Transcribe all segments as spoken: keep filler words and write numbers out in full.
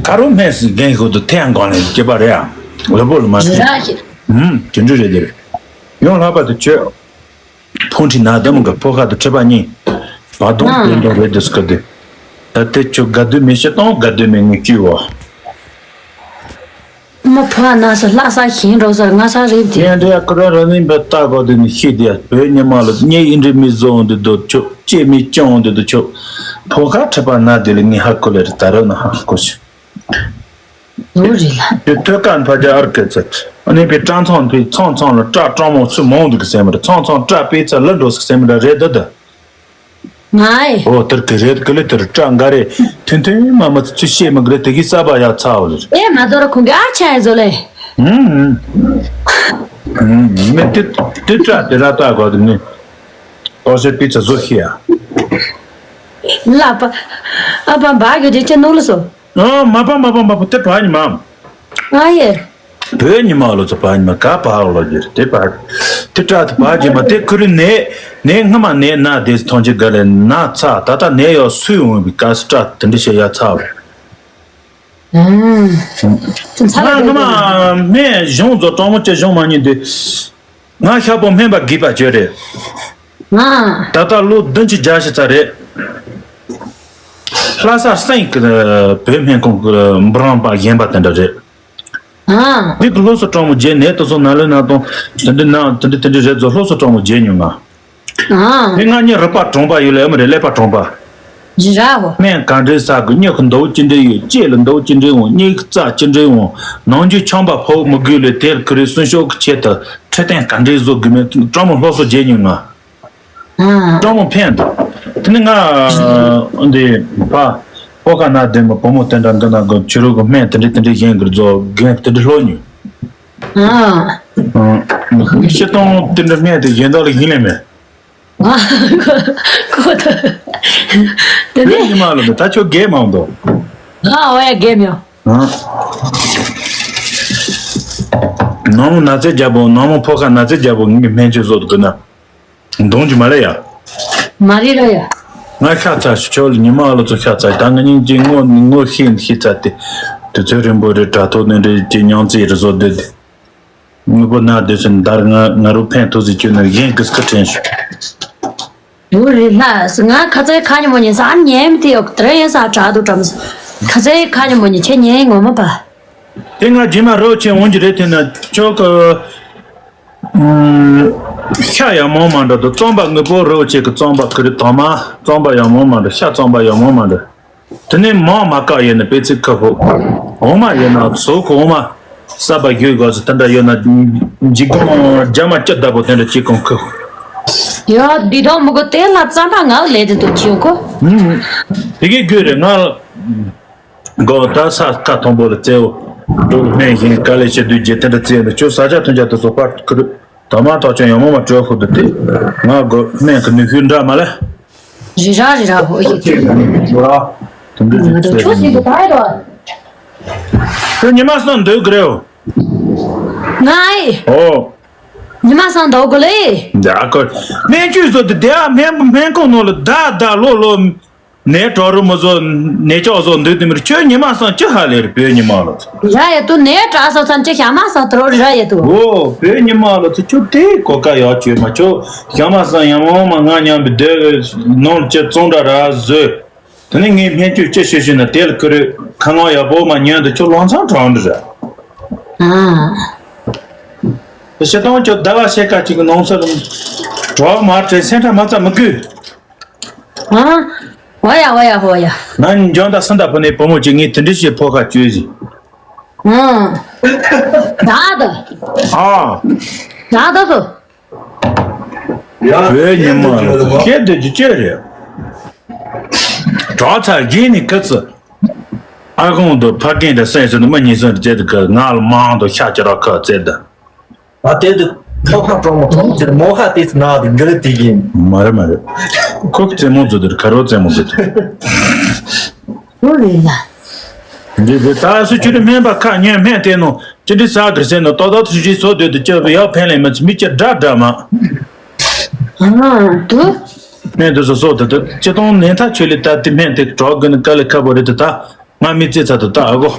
ཁ་རོག་སྨན་སི་རྒན་ཁོ་དུ་ཐེ་ཡང་གང་ལས་སྐྱེས་པ་རེད་ཡ། ལ་པོ་ལ་མ་རེད་ར་ཞེས། ཧུམ་དེ་འདྲ་རེད་དེ་རེད། ཡང་ལྷག་པ་དུ་ཆོས། ཕུང་ཁྲི་ན་དམ་གི་ཕོ་ཁ་དུ་ཁྲི་པ་གཉིས། བ་དུང་ཨ་དེ་འདྲ་རེད་དུ་སྐུ་དུ། ད་དེ་ཆོས་དགའ་སྡུག་མི་ཤེས་དང་དགའ་སྡུག་མི་ངུ་སྐྱིད་བ། མ་ཕོ་ན་སོ་ལྷ་ས་ཞིང་འགྲོ་སར་ང་ས་རེབ་དེ། ཡང་འདྲ་ཡ་ཁོ་ར་ར་ནིང་པ་ལྟ་གོ་དེ་ནི་ཤེས་དེ་ཡ་བོད་ཉི་མ་ལ་ཉེ་ཡིན་འདྲི་མི་བཟོ་འོང་དུ་དོ་ཆོ་ཅེ་མི་སྐྱོང་འོང་དུ་དོ་ཆོ། ཕོ་ཁ་ཁྲི་པ་ན་དེ་ལ་ངི་ཧ་ཁོ་ལེ་ར་ད་ར་ན་ཧ་ཁོ་ཤི། ལོ་རེ་ལ། དེ་ཐོད་ཀ་ཕ་ཇ་ཨར་ཀེ་ཚེ། ཨ་ནི་པའི་སྤྲང་ཚང་པའི་ཚང་ཚང་ལ་སྐྲ་སྤྲང་མོ་ཚུ་མང་འདུག་གི་སེམས་ར་ཚང་ཚང་སྐྲ་པའི་ཚ་ལ་འགྲོ་སི་སེམས་ར་རེད་ད་ད། ང་ཨེ། ཨོ་དེར་གི་རེད་གི་ལེ་དེར་སྐྲ་འགའ་རེ་ཐུན་ཐུན་མ་མ་ཚུ་ཤེས་མི་གི་རེད་དེ་གི་ས་བ་ཡ་ཚ་བ་ལེ། ཨེ་མ་ཚོ་ར་ཁུང་གི་ཨ་ཆ་ཨེ་ཟོ་ལེ། ཧུམ་ཧུམ་ཧུམ་མི་དེ་དེ་སྐྲ་དེ་ར་ལྟ་གོ་དེ་ནི་ཨོ་ཤེ་པི་ཚ་བཟོ་ཤེས་ཡ། ལ་པ་ཨ་པ་འབའ་གི་དེ་ཅི་ནུག་ལ་སོ། ཨ་མ་པ་མ་པ་མ་པ་དེ་བ་ཉི་མ། ཨ་ཡེ། བོད་ཉི་མ་ལོ་ཚོ་བ་ཉི་མ་ག་བ་ལོ་རྒྱུ་དེ་བ། དེ་སྐྲ་དེ་བ་ཉི་མ་དེ་ཁུ་རི་ནས་ནས་སྔ་མ་ནས་ན་དེ་ཐོང་ཅི་ག་ལེ་ན་ཚ་ད་ལྟ་ནས་ཡོ་སུས་འོང་བའི་ག་སི་སྐྲ་དེ་འདྲི་བཤད་ཡ་ཚ་བ། ཨ། ཚ་ལ་སྔ་མ་སྨན་གཞུང་ཚོ་གྲོང་མོ་ཅི་གཞུང་མ་ཉིད་དེ། ང་ཤ་པོ་སྨན་པ་དགོས་པ་བརྗོད་རེད། ང་། ད་ལྟ་ལོ་བདུན་ཅུ་བརྒྱད་ཅུ་ཙམ་རེད། ལྷ་ས་སེང་གི་བོད་སྨན་ཁང་གི་འབུམ་རམས་པ་གཞན་པ་དེ་འདྲ་རེད། ཨ། འདི་གི་སློབ་གསོ་སྤྲང་མོ་བརྗེད་ནས་དེ་ཚོ་ན་ལོན་ན་དང་དེ་འདྲ་ན་དེ་འདྲ་དེ་འདྲ་རེད་ཚོ་སློབ་གསོ་སྤྲང་མོ་བརྗེད་མྱོང་ང་། ཨ། དེ་ང་གཉིས་རུ་པ་གྲོང་པ་ཡོད་ལ་ཨེ་མ་རེད་ཀླད་པ་གྲོང་པ། ཇི་ར་བོ། སྨན་ག་འདྲའི་ཟ་དགོས། སྨྱུ་གུ་འདོགས་ཅི་འདྲའི་ཡོད། ལྕེ་ལ་འདོགས་ཅི་འདྲའི་འོང་། སྙིགས་རྩ་ཅི་འདྲའི་འོང་། ནང་འཇུག་ཆམ་པ་ཕོག་མི་དགོས་ལས་དེར་ཁི་རེ་གསོན་ཤོག་གི་ཆེད་དུ་འཕྲོད་བསྟེན་ག་འདྲའི་བཟོ་དགོས་མིན་སྤྲང་མོ་སློབ་གསོ་བརྗེད་མྱོང་ང་། ཨ། སྤྲང་མོ་ཕན་འདུག་དེ་ནི་ང་འདི་ཕ་ཕོ་ཁ་ན་བདེ་མོ་བུ་མོ་དེ་འདྲ་འདི་ན་གི་ཕྱི་རོལ་གི་སྨན་དེ་འདྲ་དེ་འདྲ་གཞན་གི་བཟོ་རྒན་དེ་འདྲ་སློབ་མྱོང་། ཨ། ཨ། ཕྱི་སྟོང་དེ་འདྲ་སྨན་དེ་གཞན་དག་ལ་ཡིན་ལེ་མེད། ཨ། ཁོ་ཁོ་ཐ། དེ་བོད་ནས། ཉི་མ་ལ་མེད་ད་ཁྱོད་རྒས་མང་དོ། ཨ་འོ་ཡ་རྒས་མྱོང་། ཨ། ནང་མོ་ན་ཚ་རྒྱལ་པོ་ནང་མོ་ཕོ་ཁ་ན་ཚ་རྒྱལ་པོ་ངའི་སྨན་བཅོས་བཟོ་དགོས་ན། འདོང་རྒྱུ་མ་ལེ་ཡ། མ་རེད་ར་ཡ། ང་ཤ་ཚ་ཞིག་ཁྱོད་ལ་ཉི་མ་ལ་ཚོ་ཤ་ཚ་ད་ང་སྙིང་རྗེ་ངོ་ངོ་ཤེས་ཤེས་ཚ་དེ། དུས་ཚོད་རིང་པོ་རེད་དྲ་ཐོག་ནས་འདྲ་ཅི་མྱང་ཚེ་རེ་བཟོ་སྡོད་དེ། དངོས་པོ་ན་དེ་ཚོ་འདར་ང་ང་རུ་ཕན་ཐོགས་ཟིག་ཁྱོད་ནས་གཞན་གིས་ཁ་དྲན་ཤོག་ཡོད་རེད་ལྷ། ང་ཁ་ཚའི་ཁ་ཉི་མོ་ཉི་ས་ཉན་མི་དེ་ཡོད་དེ་རེད་ཡིན་ས་དྲག་འདུག་བྲམ་ས། ཁ་ཚའི་ཁ་ཉི་མོ་ཉི་ཁྱེད་ཉན་ངོ་མ་པ། དེ་ང་རྗེས་མ་རོགས་ཆེན་འོང་གི་རེད་དེ་ན་ཁྱོད་ཀྱི་ཤ་ཡང་མང་མ་འདྲ་འདུག་རྩམ་པ་དངོས་པོ་རོགས་ཆེ་གི་རྩམ་པ་ཁི་རི་དང་མ་རྩམ་པ་ཡང་མང་མ་འདྲ་ཤ་རྩམ་པ་ཡང་མང་མ་འདྲ། དེ་ནས་མང་མ་བཀག་ཡོད་ན་དཔེ་ཚིག་ཁ་ཕོ། འོ་མ་ཡོད་ན་ཟོ་ཁོ་འོ་མ། ས་པ་རྒྱུས་དགོས་སུ་དེ་འདྲ་ཡོད་ན་འཇིག་གོང་རྒྱ་མ་སྐྱི་ལྟ་བུ་དེ་འདྲ་ཅིག་གོང་ཁུ། ཡ་འདི་དང་མི་གོ་དེ་ལ་རྩམ་པ་ངག་ལས་དེ་དུ་ཁྱེའུ་གོ། དེ་གའི་རྒྱུ་རེད་ང་། གོ་ད་ས་ཁ་མཐོན་པོ་ལ་བཙལ་འོ། འགྲོ་སྨན་བཞིན་དཀའ་ལས་བྱེད་དུས་རྗེ་དེ་འདྲ་བཙལ་ནས་ཁྱོད་ས་ཆ་ཐོན་ཆ་དུ་སོ་པར་ཁུ་རུ། དོ་མ་ཐག་ཆོད་ཡང་མོ་མ་སྤྲོད་ཁུ་དུ་དེ། ང་གོ་སྨན་གི་ནུས་ཤུགས་འདྲ་མ་ལས། རི་ར་རི་ར་ཧོ་ཡི་ཁྱོད། དེ་འདྲ་ང་ཚོ་ཁྱོད་ཟིན་དུ་ད་ཡ་རོ། ཁྱོད་ཉི་མ་སང་འདོད་གི་རེད། ང་ཨེ། ཨོ། ཉི་མ་སང་འདོད་གི་ལེ། འདི་ཨ་ཁོ། སྨན་བཅོས་བཟོ་དུ་དེ་ཨ་སྨན་སྨན་ཁང་ནང་ལ་ད་ད་ལོ་ལོ། ནས་གྲོགས་རུ་མི་བཟོ། ནས་ཅོག་བཟོ་འདོད་དུ་མིར་ཁྱོད་ཉི་མ་སང་ཅི་ཧ་ལེ་རེད་བོད་ཉི་མ་ལོ་ཚོ། ར་ཡ་དུ་ནས་གྲགས་སོ་ཚང་ཅི་ཞག་མ་སང་དུ་རོ་ར་ཡ་དུ། ཨོ་བོད་ཉི་མ་ལོ་ཚོ་ཁྱོད་དེ་གོ་ཀ་ཡག་བྱོས་མ་ཁྱོད་ཞག་མ་སང་ཡང་མོ་མ་ང་མཉམ་པའི་སྡེ་བའི་ནང་ལ་ཅི་བཙོང་འདྲ་ར་བཟོས། དེ་ནས་ངས་སྨན་བཅོས་ཅི་ཞུ་ཞུ་ན་དེ་ལ་ཁུ་རུ་ཁ་ངོ་ཡག་པོ་མ་ཉོན་དུ་ཁྱོད་ལང་ཚང་གྲོང་འདྲ་ར། ཨ། ཤི་སྟོང་ཁྱོད་ཟླ་བ་ཤེ་ཀ་ཅིག་གི་ནང་ཚོད་གྲོགས་མ་དྲན་སེམས་ཁྲལ་མ་ཚ་མི་དགོས། ཨ། ཝ་ཡ་ཝ་ཡ་ཝ་ཡ། ན་འཇོན་ད་སུན་ད་ཕུ་ནས་བུ་མོ་ཅིག་ངས་དེ་འདྲི་ཞེས་ཕོ་ཁ་བཅོས་ཟིན། ཨ། ད་ད། ཨ། ད་ད་སོ། བོད་ཉི་མ་ལ་སྐད་དེ་ཅི་ཅི་རེད། གྲོགས་ཚ་རྗེས་ནས་ཁི་ཚི། ཨ་ཁོང་དུ་ཕ་རྒན་དང་སེམས་སུ་ནི་མི་གཉིས་སུ་རྩེ་དུ་ཁ་ང་ལ་མང་དུ་ཤ་ཅི་ར་ཁ་རྩེ་ད། ཨ་དེ་དུ་ཐོག་ཁ་གྲོང་མོ་ཐོག་ཅེར་མོ་ཁ་དེ་ཚི་ན་དུ་འགི་ལི་དེ་གིན། མ་རེད་མ་རེད། ཁོ་གི་རྩེད་མོ་ཚོ་དེར་ཁ་རོག་རྩེད་མོ་ཚོ་དེར། ཨོ་རེད་ལ། འདི་དེ་ད་སུ་ཅི་རི་སྨན་པ་ཁ་ཉན་སྨན་དེ་ནོ་ཅི་འདྲི་ས་གིར་སེ་ནོ་ཏོ་ཏོ་ཐུ་ཅི་སོ་དེ་དུ་ཅི་བི་ཡག་ཕན་ལེ་མ་ཚི་མི་ཅི་འདྲ་འདྲ་མ། ཨ་དུ། སྨན་དུ་སོ་སོ་དེ་དུ་ཅི་ཏོང་ནན་ཐ་ཆོས་ལི་ད་དེ་སྨན་དེ་གྲོགས་གི་ནི་དཀའ་ལས་ཁ་བོ་རེད་དུ་ད། ཨ་མི་རྩེ་ཚ་དུ་ལྟ་ཨ་གོ།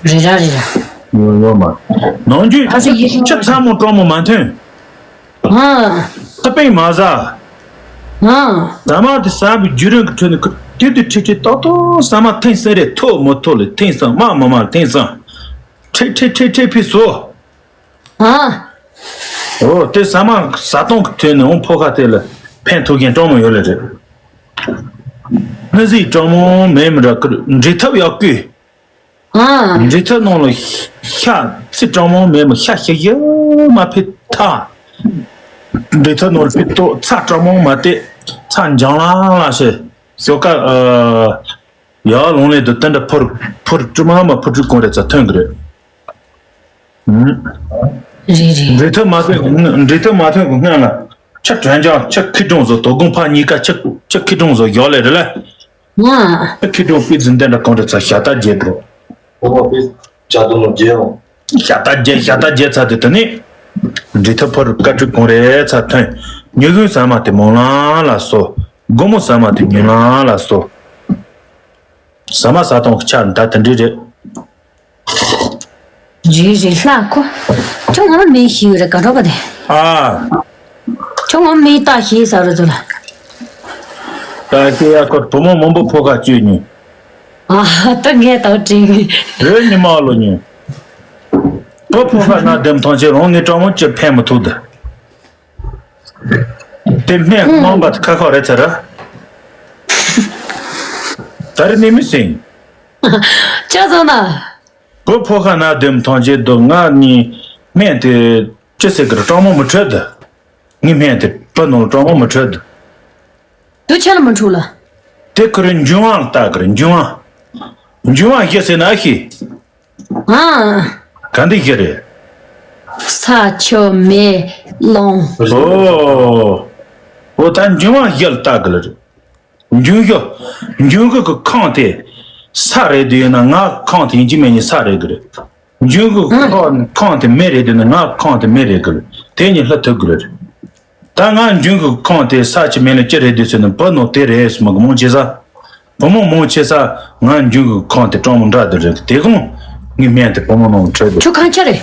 རེད་ར་རེད་ར། ཡོ་ཡོ་མ། ནང་རྒྱུད་ཨ་ཙི་ཡེ་ཤེས་ཆུ་ཚ་མོ་གྲང་མོ་མ་ཐོན། ཨ། ཁ་པེང་མ་ཟ། ཨ། ཟ་མ་དེ་ཟ་བའི་བརྒྱུད་རིམ་གྱི་ཁྲོད་ནས་ཁུ་དུས་དུས་ཁྲིག་ཁྲིག་ཏོག་ཏོག་ཟ་མ་ཐེངས་གསུམ་རེ་ཐོག་མོ་ཐོག་ལ་ཐེངས་གསུམ་མ་མ་མ་ཐེངས་གསུམ། ཁྲིག་ཁྲིག་ཁྲིག་ཁྲིག་ཕི་ཟོ། ཨ། འོ་དེ་ཟ་མ་ཟ་སྟངས་ཀྱི་ཐོག་ནས་འོང་ཕོ་ཁ་དེ་ལ་ཕན་ཐོགས་མཁན་གྲང་མོ་ཡོད་ལེ་རེད། ནི་ཟིག་གྲང་མོ་མེད་མི་འདྲ་ཀིར་འབྲི་ཐབས་ཡག་གི། ཨ། འབྲི་ཐབས་ནང་ལ་ཤ་ཚི་གྲང་མོ་མེད་མི་ཤ་ཤ་ཡ་མ་ཕི་ཐ། འབྲི་ཐབས་ནང་ལ་ཕི་ཏོ་ཚ་གྲང་མོ་མ་དེ་ཚ་འཇང་ལ་ལ་ཞེ་ཞོ་ཀ་ཨ། ཡར་ལུང་ལས་དུ་ཏན་ཏན་ཕུར་ཕུར་ཀྲུ་མ་མ་ཕུར་ཀྲུ་གོང་རེ་ཚ་ཐོན་གི་རེད། རེད་རེད། འབྲི་ཐབས་མ་ཐོན་འབྲི་ཐབས་མ་ཐོན་གི་སྔོན་ལ་ཆ་དྲན་ཅང་ཆ་ཁི་གྲོང་བཟོ་དོ་དགོང་ཕ་གཉིས་ཀ་ཆ་ཆ་ཁི་གྲོང་བཟོ་ཡོག་ལས་རེད་ལ། ང་། ཆ་ཁི་གྲོང་པི་ཙི་འདི་འདྲ་གོང་རེ་ཚ་ཞ་ཏ་རྒྱལ་པོ། ཨོ་མ་པི་ཅ་དུ་མོ་རྒྱལ་ཡོང་། ཞ་ཏ་རྒྱལ་ཞ་ཏ་རྒྱལ་ཚ་དུ་དུ་ནི། འབྲི་ཐབས་ཕུར་ཀ་ཀྲུ་གོང་རེ་ཚ་ཐོན། ཉུ་གུ་ཟ་མ་དེ་མོང་ལང་ལ་སོ། སྒོ་མོ་ཟ་མ་དེ་ཉུ་ལང་ལ་སོ། ཟ་མ་ཟ་སྟངས་ཀྱི་ཆ་ད་དེ་འདྲ་རེད། རེད་རེད་ལྷ་ཁོ། ཁྱོད་ངོ་མ་མི་ཤི་ཡོད་རེད་ག་འགྲོ་ག་དེ། ཨ། ཁྱོད་ངོ་མ་མི་རྟགས་ཤི་ས་རུ་ཚོ་ལ། ད་ཁྱེད་ཡ་ཁོ་བུ་མོ་མང་པོ་ཕོ་ཁ་བཅུག་ཉིན། ཨ་ད་ངས་ད་དྲིས་ངེས། རེད་ཉི་མ་ལོ་ཉིན། བུ་ཕོ་ཁ་ན་དེམ་ཐང་ཆེ་རང་ངས་གྲང་མོ་ཅི་ཕན་མི་ཐུབ་ད། དེ་སྨན་རྨང་པ་ཁ་ཁ་རེད་ཚར། ད་རེ་ནི་མི་སྲིང་། ཅག་ཚང་ན། བུ་ཕོ་ཁ་ན་དེམ་ཐང་ཆེ་དུ་ང་ནི་སྨན་དེ་ཅི་ཟེར་གི་རེད་གྲང་མོ་མི་འཕྲོད་དུ། ངའི་སྨན་དེ་བུ་ནང་གྲང་མོ་མི་འཕྲོད་དུ། དུ་ཆེ་ལ་མི་འཕྲོད་ལ། དེ་ཁུ་རེ་འཇུ་བ་ལ་ལྟ་གི་རེད་འཇུ་བ། འཇུ་བ་ཤེས་ཟེར་ན་ཤེས། ཨ། ག་འདི་ཤེས་རེད། ས་ཆུ་མེ་རླུང་། ཨོ། ཨོ་ད་འཇུ་བ་ཤེས་ལ་ལྟ་གི་ལ་རེད། འཇུ་གུ། འཇུ་གུ་གི་ཁང་དེ་ས་རེད་དུ་ཡོད་ན་ང་ཁང་དེ་ཡིན་གཅིག་མིན་གཉིས་ས་རེད་གི་རེད། འཇུ་གུ་ཁང་ཁང་དེ་མེ་རེད་དུ་ན་ང་ཁང་དེ་མེ་རེད་གི་རེད། དེ་གཉིས་ལྷ་ཐུབ་གི་རེད། ད་ང་འཇུ་གུ་ཁང་དེ་ས་ཆུ་མེ་ལ་ཅི་རེད་དུ་ཟེར་ན་བུ་ནོ་དེ་རེད་སུ་མ་གི་མོ་ཆེ་ས། བུ་མོ་མོ་ཆེ་ས་ང་འཇུ་གུ་ཁང་དེ་གྲང་མོ་འདྲ་དུ་རེད་དེ་གོང་ངའི་སྨན་དེ་བུ་མོ་ནང་ཁྲོད་དུ། ཁྱོད་ཁང་ཆ་རེད།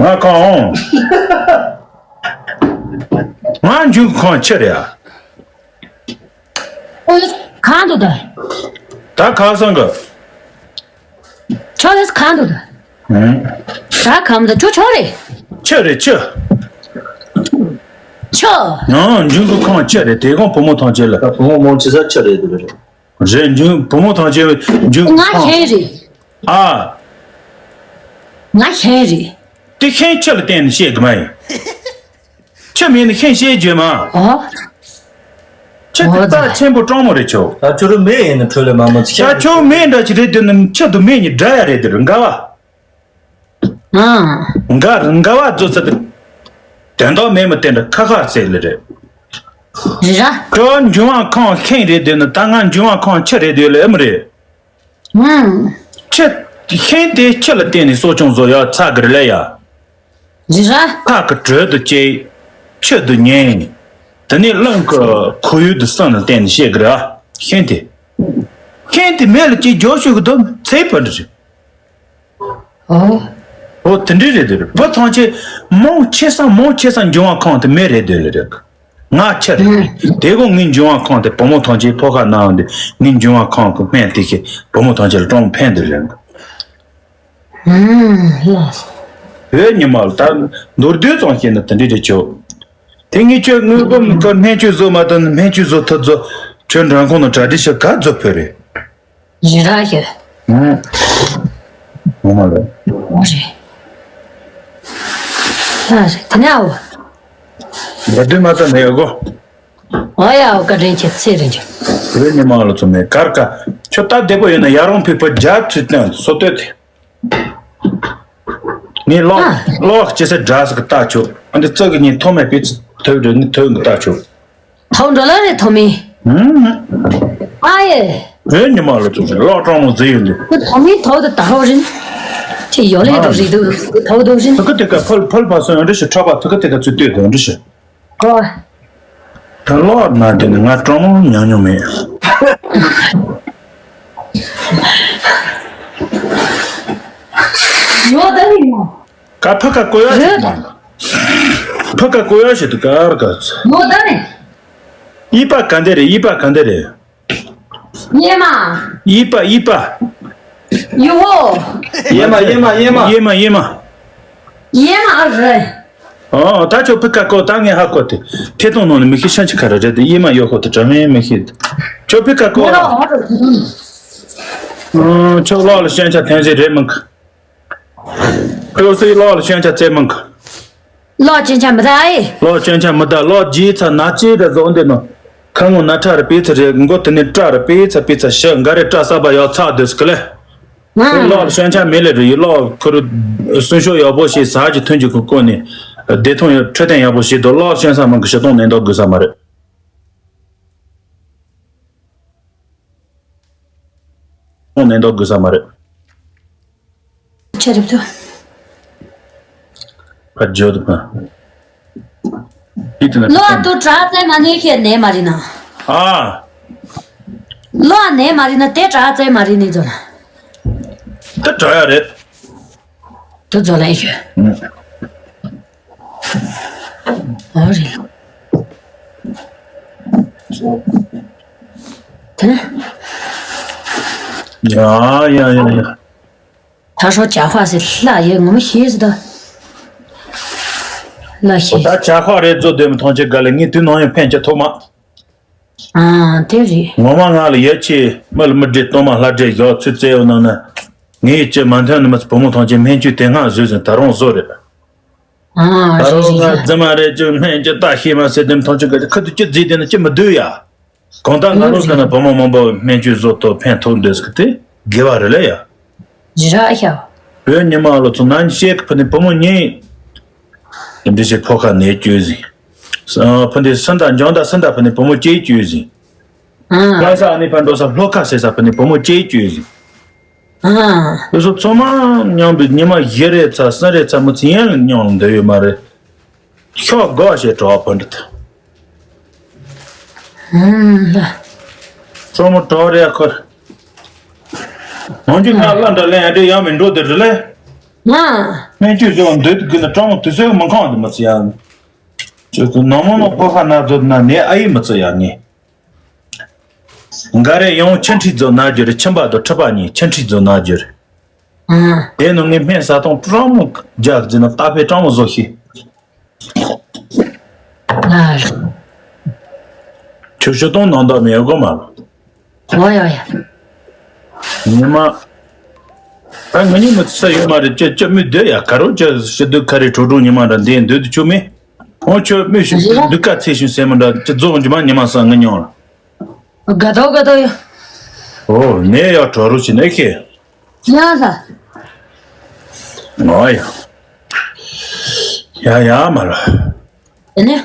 ང་ཁང་འོང་། ང་འཇུ་གུ་ཁང་ཆ་རེད་ཨ། ཨོ་ཡ། གང་འདུག་ད། ད་ཁ་སང་གི། ཆོ་ཡ་གང་འདུག་ད། ཧུམ། ད་གང་འདུག་ཆོ་ཆོ་རེད། ཆི་རེད་ཆི། ཆོ། ཡང་འཇུ་གུ་ཁང་ཆི་རེད་དེ་གང་བུ་མོ་ཐང་ཆེ་ལ། ད་བུ་མོ་མོ་ཆེ་ས་ཆི་རེད་འདུག་རེད། རེད་འཇུ་བུ་མོ་ཐང་ཆེ་འཇུ་གུ་ང་ཁང་། ཧེ་རེད། ཨ། ང་ཧེ་རེད། དེ་ཤན་ཆི་ལ་བརྟེན་ནས་བཤད་གི་མ་ཡིན། ཆུ་མེད་ན་ཤིང་ཤེས་རྒྱུ་མ། ཨོ། ཆུ་དེ་ཨོ་རྩ་ཆེན་པོ་སྤྲང་མོ་རེད་ཆོ། ད་ཆུ་རུ་མེ་ཡིན་ན་འཕྲོད་ལས་མ་མོ་ཚིག་ད་ཆུ་མེ་འདྲ་ཅིག་རེད་དུས་ན་ཆུ་དུ་མེ་གཉིས་འདྲ་ཡ་རེད་དུ་རུ་འགའ་བ། ཨང་། འགའ་རུ་འགའ་བ་རྫོ་ཚ་དུ། དོན་དག་མེད་མི་དེ་འདྲ་ཁ་ཁ་ཟེར་ལེ་རེད། རི་ར། ཁྱོད་འཇུ་བ་ཁང་ཤིང་རེད་དུས་ན་ད་ང་འཇུ་བ་ཁང་ཆུ་རེད་དུས་ལེ་མི་རེད། ཨང་། ཆུ། ཤིང་དེ་ཆུ་ལ་བརྟེན་ནས་གསོ་སྐྱོང་བཟོ་ཡག་ཚ་གི་རེད་ལ་ཡ། རི་ར། ཐག་གི་དྲོད་དུ་སྐྱེས། ཆུ་དུ་ཉེན། དེ་ནས་རླུང་གི་ཁོར་ཡུག་དུ་སོན་ལ་བརྟེན་ནས་བཤད་གི་རེད་ཤིང་དེ། ཤིང་དེ་མེ་ལ་སྐྱེས་རྒྱོ་ཤུག་གི་དུ་ཚེ་བུ་འདྲ་རེད། ཨོ། ཨོ་དེ་འདྲའི་རེད་དེ་རེད་བུ་ཐང་ཆེ། མང་ཆེ་ས་མང་ཆེ་ས་འབྱུང་བ་ཁོང་དེ་མེ་རེད་དེ་ལ་རེད། ང་ཆ་རེད། དེ་གོང་ངའི་འབྱུང་བ་ཁོང་དེ་བུ་མོ་ཐང་ཆེ་ཕོ་ཁ་ནའང་དེ་ངའི་འབྱུང་བ་ཁོང་གི་སྨན་དེ་ཤེས་བུ་མོ་ཐང་ཆེ་ལ་ཀྲོང་ཕན་དེ་རེད། ཨུམ་ལགས། བོད་ཉི་མ་ལ་ད་མདོར་བསྡུས་ཙམ་བཤད་ན་དེ་འདྲ་རེད་ཆོག་དེ་ངས་ཁྱོད་དངུལ་འབུམ་ཁོ་སྨན་བཅོས་བཟོ་མ་ཐུབ་ན་སྨན་བཅོས་བཟོ་ཐུབ་བཟོ་ཁྱོད་འགྲམ་ཁོང་ནང་གྲ་སྒྲིག་བྱེད་ག་བཟོ་ཕོད་རེད། རི་ར་ཞོ། ངོ་མ་རེད། འོ་རེད། ལགས་རེད་དེ་ནས་ཨོ། ལ་དུས་མ་ད་ནས་ཨོ་གོ། ཨོ་ཡ་ཨོ་བཀའ་དྲིན་ཆེ་ཚེ་རིང་ཆེ། བོད་ཉི་མ་ལ་ཚོ་མེད་གར་ཀ་ཁྱོད་ད་བདེ་པོ་ཡོད་ན་ཡ་རང་ཕེབས་པ་རྒྱ་ཚུལ་སྟོན་སོ་ལྟོས་ཏེ། ངས་ལོག་ཨ། ལོག་ཅི་ཟེར་འདྲ་ཟེར་གི་ལྟ་ཆོག་ཨ་འདི་ཙག་གི་ཉིན་ཐོག་མེད་པའི་ཐོས་རེད་ནི་ཐོས་གི་ལྟ་ཆོག་ཐོག་འགྲོ་ལ་རེད་ཐོག་མེད། ཨ་ཡེ། བོད་ཉི་མ་ལ་ཐུག་ཟེར་ལོག་གྲང་མོ་ཟེར་ཡོད་འདི། ཁོ་ཐོག་མེད་ཐོག་ཏུ་ད་ཧོ་རིན། ཁྱེད་ཡོ་ལེ་འགྲོ་རེད་འདུག་ཐོག་འདུག་རིན། ཐུག་གི་དེ་ཀ་ཕལ་ཕལ་པ་སོང་ཡོད་འདྲི་ཞིག་ཁྲོ་པ་ཐུག་གི་དེ་ཀ་ཚུད་ལྟོས་དང་འདྲི་ཞིག་ཨོ། ད་ལོག་ན་དེ་ནི་ང་གྲང་མོ་ཉམས་མྱོང་མེད། ཡོད་ད་ནི་མོ། ཀ་ཕ་ཀ་ཀོ་ཡ་ཞིག་ཡོད་ད། ཕ་ཀ་ཀོ་ཡ་ཞིག་ཏུ་ཀར་ཀ་ཚ། ཡོད་ད་ནི། ཨི་པ་ག་འདི་རེད། ཨི་པ་ག་འདི་རེད། ཡེ་མ། ཨི་པ་ཨི་པ། ཡུ་བོ། ཡེ་མ་ཡེ་མ་ཡེ་མ། ཡེ་མ་ཡེ་མ། ཡེ་མ་རེད། ཨོ་ད་ཁྱོད་ཕི་ཀ་ཀོ་ད་ངས་ཧ་གོ་དེ། ཐད་གཏོང་ནང་ནས་མི་ཤེས་ཤ་ཆི་ཁ་ར་རེད་དེ། ཡེ་མ་ཡོད་ཁོ་དེ་དྲ་མིན་མི་ཤེས། ཁྱོད་ཕི་ཀ་ཀོ་ཡེ་ར། མ་ཧོ་རོ། ཨོ་ཁྱོད་ལོག་ལ་ཤན་ཆ་ཐན་ཟེ་རེད་མིན་ག་ཁོས་སི་ལོག་ལ་ཤན་ཆ་ཙེ་མང་ག་ལོག་ཅན་ཆ་མི་ད་ཨེ། ལོག་ཅན་ཆ་མི་ད། ལོག་རྗེས་ཚ་ན་ཅི་ད་བཟོ་འདི་ནོ། ཁ་ངོ་ན་ཁྲ་རེ་པེ་ཚ་རེ་མགོ་དེ་ནི་སྐྲ་རེ་པེ་ཚ་པེ་ཚ་ཤི་འགའ་རེ་སྐྲ་ས་པ་ཡོག་ཚ་དུས་གི་ལེ། ཨང་། ལོག་ཤན་ཆ་མི་ལེ་རེ་ཡི་ལོག་ཁུ་རུ་སུན་ཤོག་ཡག་པོ་ཞིག་ཟ་གི་ཐོན་གི་ཁུ་ཀོ་ནི། བདེ་ཐོང་ཡོད་འཕྲོད་བསྟེན་ཡག་པོ་ཞིག་འདུག་ལོག་ཤན་ས་མང་གི་ཤི་སྟོང་ནན་ཏོག་དགོས་ས་མ་རེད། ཁོང་ནན་ཏོག་དགོས་ས་མ་རེད། ཆ་རེད་དོ། ཕ་ཇོ་དུ་ཕ། ཡིད་དུ་ན་ལོ་ཨ་ཏུ་དྲག་ཙེ་མ་ནི་ཁྱེད་ནས་མ་རེད་ན། ཨ། ལོ་ཨ་ནས་མ་རེད་ན་དེ་དྲག་ཙེ་མ་རེད་ནི་ཛོ་ན། དེ་དྲག་ཡ་རེད། དུ་ཛོ་ལན་ཤོད། ཨོ་རེད། དེ་ན། ཡ་ཡ་ཡ་ཡ། ད་ཧྲོ་ཇ་ཧྭ་ཟེར་ལྷ་ཡོད་ངོ་མ་ཤེས་ཟེར་ད། ལྷ་ཤེས། ད་ཇ་ཧྭ་རེད་ཛོ་དེ་མི་མཐོང་ཆེ་ག་ལེ་ངས་དུས་ནང་ཡང་ཕན་ཆ་ཐོག་མ། ཨ་དེ་རེད། ངོ་མ་ང་ལ་ཡ་ཆེ་མི་ལ་མི་འདྲེ་སྟོང་མ་ལྷ་འདྲེ་ཡོག་ཚུལ་བཙལ་ཡོད་ནང་ན། ངས་ཅི་མ་མཐོང་ནི་མི་བུ་མོ་མཐོང་ཆེ་སྨན་བཅོས་དེ་སྔ་བཟོས་ཟིན་ད་རུང་བཟོ་རེད། ཨ་ད་རུང་ང་རྫི་མ་རེད་ཅི་སྨན་གྱི་ལྟ་ཤེས་མ་ཟེར་དེ་མི་མཐོང་ཆེ་ག་ཁ་དུ་ཅི་བརྫིས་དེ་ནི་ཅི་མི་སྡུག་ཡ། གང་ལྟར་ང་རང་ཚོ་ནི་བུ་མོ་མང་པོ་སྨན་བཅོས་བཟོ་ཐུབ་ཕན་ཐོགས་འདོད་ཀྱི་དེ་དགེ་བ་རེད་ལ་ཡ། ཇི་ར་ཤ། བོད་ཉི་མ་ལོ་ཚོ་ནན་ཤེས་ཀྱི་ཕུ་ནི་བུ་མོ་གཉིས། འདི་ཞེས་ཕོ་ཁ་ནས་བཅོས་ཟིན། ཕུ་འདི་སུན་ད་འཇང་ད་སུན་ད་ཕུ་ནི་བུ་མོ་སྐྱེས་བཅོས་ཟིན། ཨ་ལ་ས་ཨ་ནི་ཕ་འགྲོ་ས་ལྷོ་ཁ་ཟེར་ས་ཕུ་ནི་བུ་མོ་སྐྱེས་བཅོས་ཟིན། ཨ་དེ་ཚོ་ཚང་མ་མཉམ་དུ་ཉི་མ་བཞི་རེ་ཚ་གསུམ་རེ་ཚ་མི་ཚེ་ཡན་ལ་མཉམ་ལ་འདོད་ཡོད་མ་རེད། ཤོག་དགོས་ཞེས་གྲོགས་པོ་འདི་ད། ཧུམ་ལ། གྲོགས་མོ་གྲོགས་རེ་ཁོར། ནང་ཆུ་ང་ལ་འདྲ་ལན་འདྲ་ཡང་མི་འགྲོ་དེ་རེད་ལེ། ང་། སྨན་བཅོས་བཟོ་འདོད་དུ་དགོས་ན་གྲོགས་མོ་དུས་ཚོད་མི་ཁང་དུ་མི་ཚེ་ཡང་། ཅོ་ཏུ་ནང་མོ་ནོ་ཕོ་ཁ་ན་བཟོ་ན་ནས་ཨ་ཡི་མི་ཚེ་ཡང་ངས། འགའ་རེ་ཡང་ཆུ་འཁྲིས་རྫོ་ན་རྒྱུ་རེད། ཆུ་འབའ་དང་ཁྲི་པ་གཉིས་ཆུ་འཁྲིས་རྫོ་ན་རྒྱུ་རེད། ཨ། དེ་ནང་ངས་སྨན་ཟ་སྟངས་པྲ་མོ་རྒྱག་ཟིན་ན་ཏག་པའི་པྲ་མོ་བཟོ་ཤེས། ཨ། ཆུ་ཤུ་སྟོང་ནང་དག་མེད་གོ་མ། ཨོ་ཡ་ཡ། ཉི་མ། ད་ང་གཉིས་མི་ཚེ་ཡོད་མ་རེད་ཅེས་ཅེས་མི་སྡོད་ཡ་ག་རོ་ཅེས་ཤི་སྡོད་ཁ་རེ་ཁྲོ་ཁྲོ་ཉི་མ་འདྲ་འདི་སྡོད་དུ་ཆུ་མེད། ཨོ་ཁྱོད་མི་ཤི་སྡུག་ཁ་ཚེ་ཤུན་སེ་མ་འདྲ་ཅེས་རྫོགས་འཇུ་མ་ཉི་མ་སང་ང་མྱོང་ལ། དགའ་ཏོ་དགའ་ཏོ་ཡོ། ཨོ་ནས་ཡ་གྲོ་རུ་ཕྱིན་ནས་ཁེ། ཡ་ལ། ང་ཡ། ཡ་ཡ་མ་ལ། ཨ་ནི།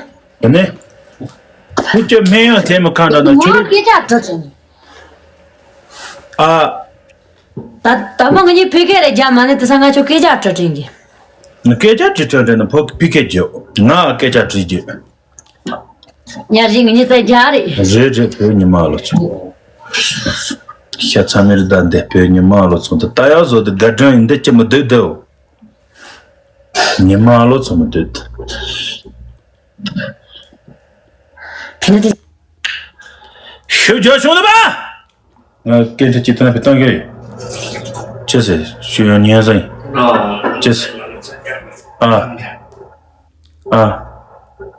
ཨ་ནི། ཁུ་ཅོ་སྨན་ཡང་ཐེ་མི་ཁ་འདྲ་ན་ང་ཁྱོད། སྐད་ཆ་འདྲི་དྲན། ཨ། ད་ད་མ་ང་གཉིས་ཕི་ཀེ་རེ་རྒྱ་མ་ནི་དེ་ས་ང་ཁྱོད་སྐད་ཆ་འདྲི་དྲན་གི། སྐད་ཆ་འདྲི་དྲན་དྲན་ན་ཕོ་ཕི་ཀེ་རྒྱུ། ང་སྐད་ཆ་འདྲི་རྒྱུ། ཉ་རིང་ཉི་ཚེ་རྒྱ་རེད། རེད་རེད་བོད་ཉི་མ་ལོ་ཚོ། ཤ་ཚ་མེར་ད་འདི་བོད་ཉི་མ་ལོ་ཚོ་འདི་ལྟ་ཡག་བཟོ་འདི་དགའ་སྒྲོན་ཡིན་འདི་ཅི་མི་སྡུག་འདུག་ཉི་མ་ལོ་ཚོ་མི་འདུག་དེ་ནི་དེ། ཤུ་ཇོ་ཤོང་ལ་བ། ང་སྐད་ཆ་ཅི་ཐོན་པའི་གཏོང་གི་རེད། ཅི་ཟེར་ཤུ་ཡོང་ཉན་ཟིན། ཅི་ཟེར། ཨ། ཨ།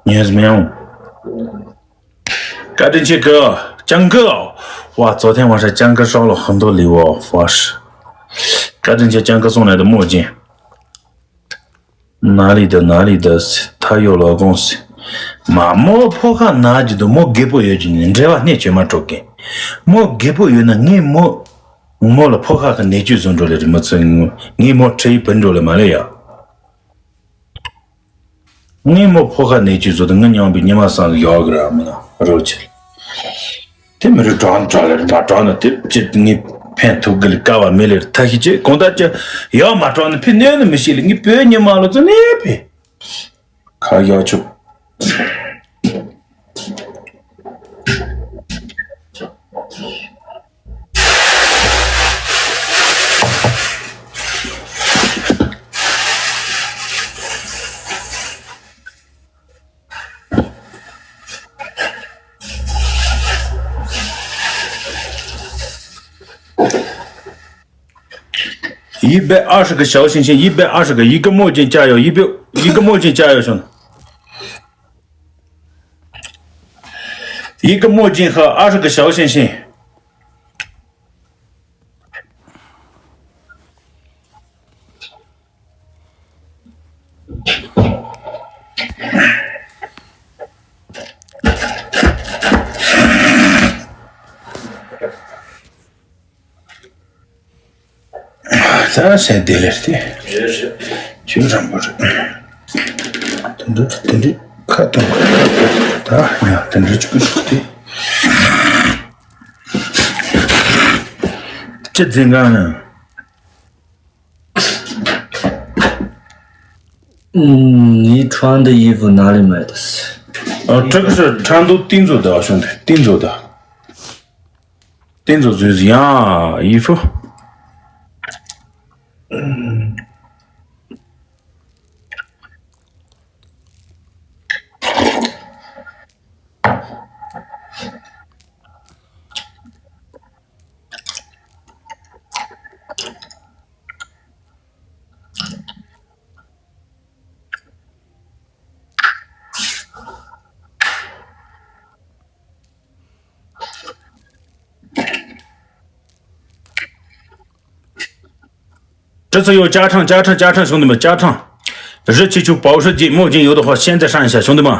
ཉན་ཟིན་མི་ཡོང་། བཀའ་དྲིན་ཆེ་གི། ཅང་གི། ཝ་昨天晚上江哥烧了很多礼物，我是། བཀའ་དྲིན་ཆེ་ཅང་གི་送来的墨镜。哪里的哪里的他有老公是། མ་མོ་ཕོ་ཁ་ན་རྒྱུ་དུ་མོ་རྒད་པོ་ཡོད་རྒྱུ་ནི་འབྲེལ་བ་སྣེ་བྱོས་མ་འགྲོ་གི། མོ་རྒད་པོ་ཡོད་ན་ངས་མོ། མོ་ལ་ཕོ་ཁ་ཁ་ནས་བཅུད་བཟོ་འགྲོ་ལེ་རི་མ་ཚོ། ངས་མོ་ཁྲེ་ཡི་བུན་འགྲོ་ལེ་མ་ལེ་ཡ། ངས་མོ་ཕོ་ཁ་ནས་ཅི་བཟོ་དང་ངི་མཉམ་པའི་ཉི་མ་སང་ཡོག་གི་ར་མི་ན་རོ་ཆེ། དེ་མི་རུ་གྲོགས་ནི་གྲོགས་ལེར་མ་གྲོགས་ནི་དེ་ཅི་ངས་ཕན་ཐོགས་གི་ལི་ཀ་བ་མི་ལེར་ཐ་ཤི་ཅི་གོང་ད་ཅི་ཡོག་མ་གྲོགས་ནི་ཕི་ནོས་ནི་མི་ཤེས་ལི་ངས་བོད་ཉི་མ་ལོ་ཚོ་ནས་ཕི་ཁ་ཡོག་ཆུ། 一百二十个小星星，一百二十个，一个墨镜加油，一百，一个墨镜加油，兄弟。一个墨镜和二十个小星星。 ད་ཟེར་བདེ་ལེར་ཏེ། ཁྱོད་རང་པོ་རེད། དེ་འདྲ་དེ་འདྲ་ཁ་གཏོང་ཁ་གཏོང་ད་ཡང་དེ་འདྲ་བྱུང་སོང་སྟེ། ཅི་འཛིན་གང་ན། 嗯，你穿的衣服哪里买的？ ཨ། 这个是成都定做的，兄弟，定做的。 定做就是呀，衣服。 这次有加长，加长，加长，兄弟们，加长！热气球、保时捷、墨镜，有的话现在上一下，兄弟们。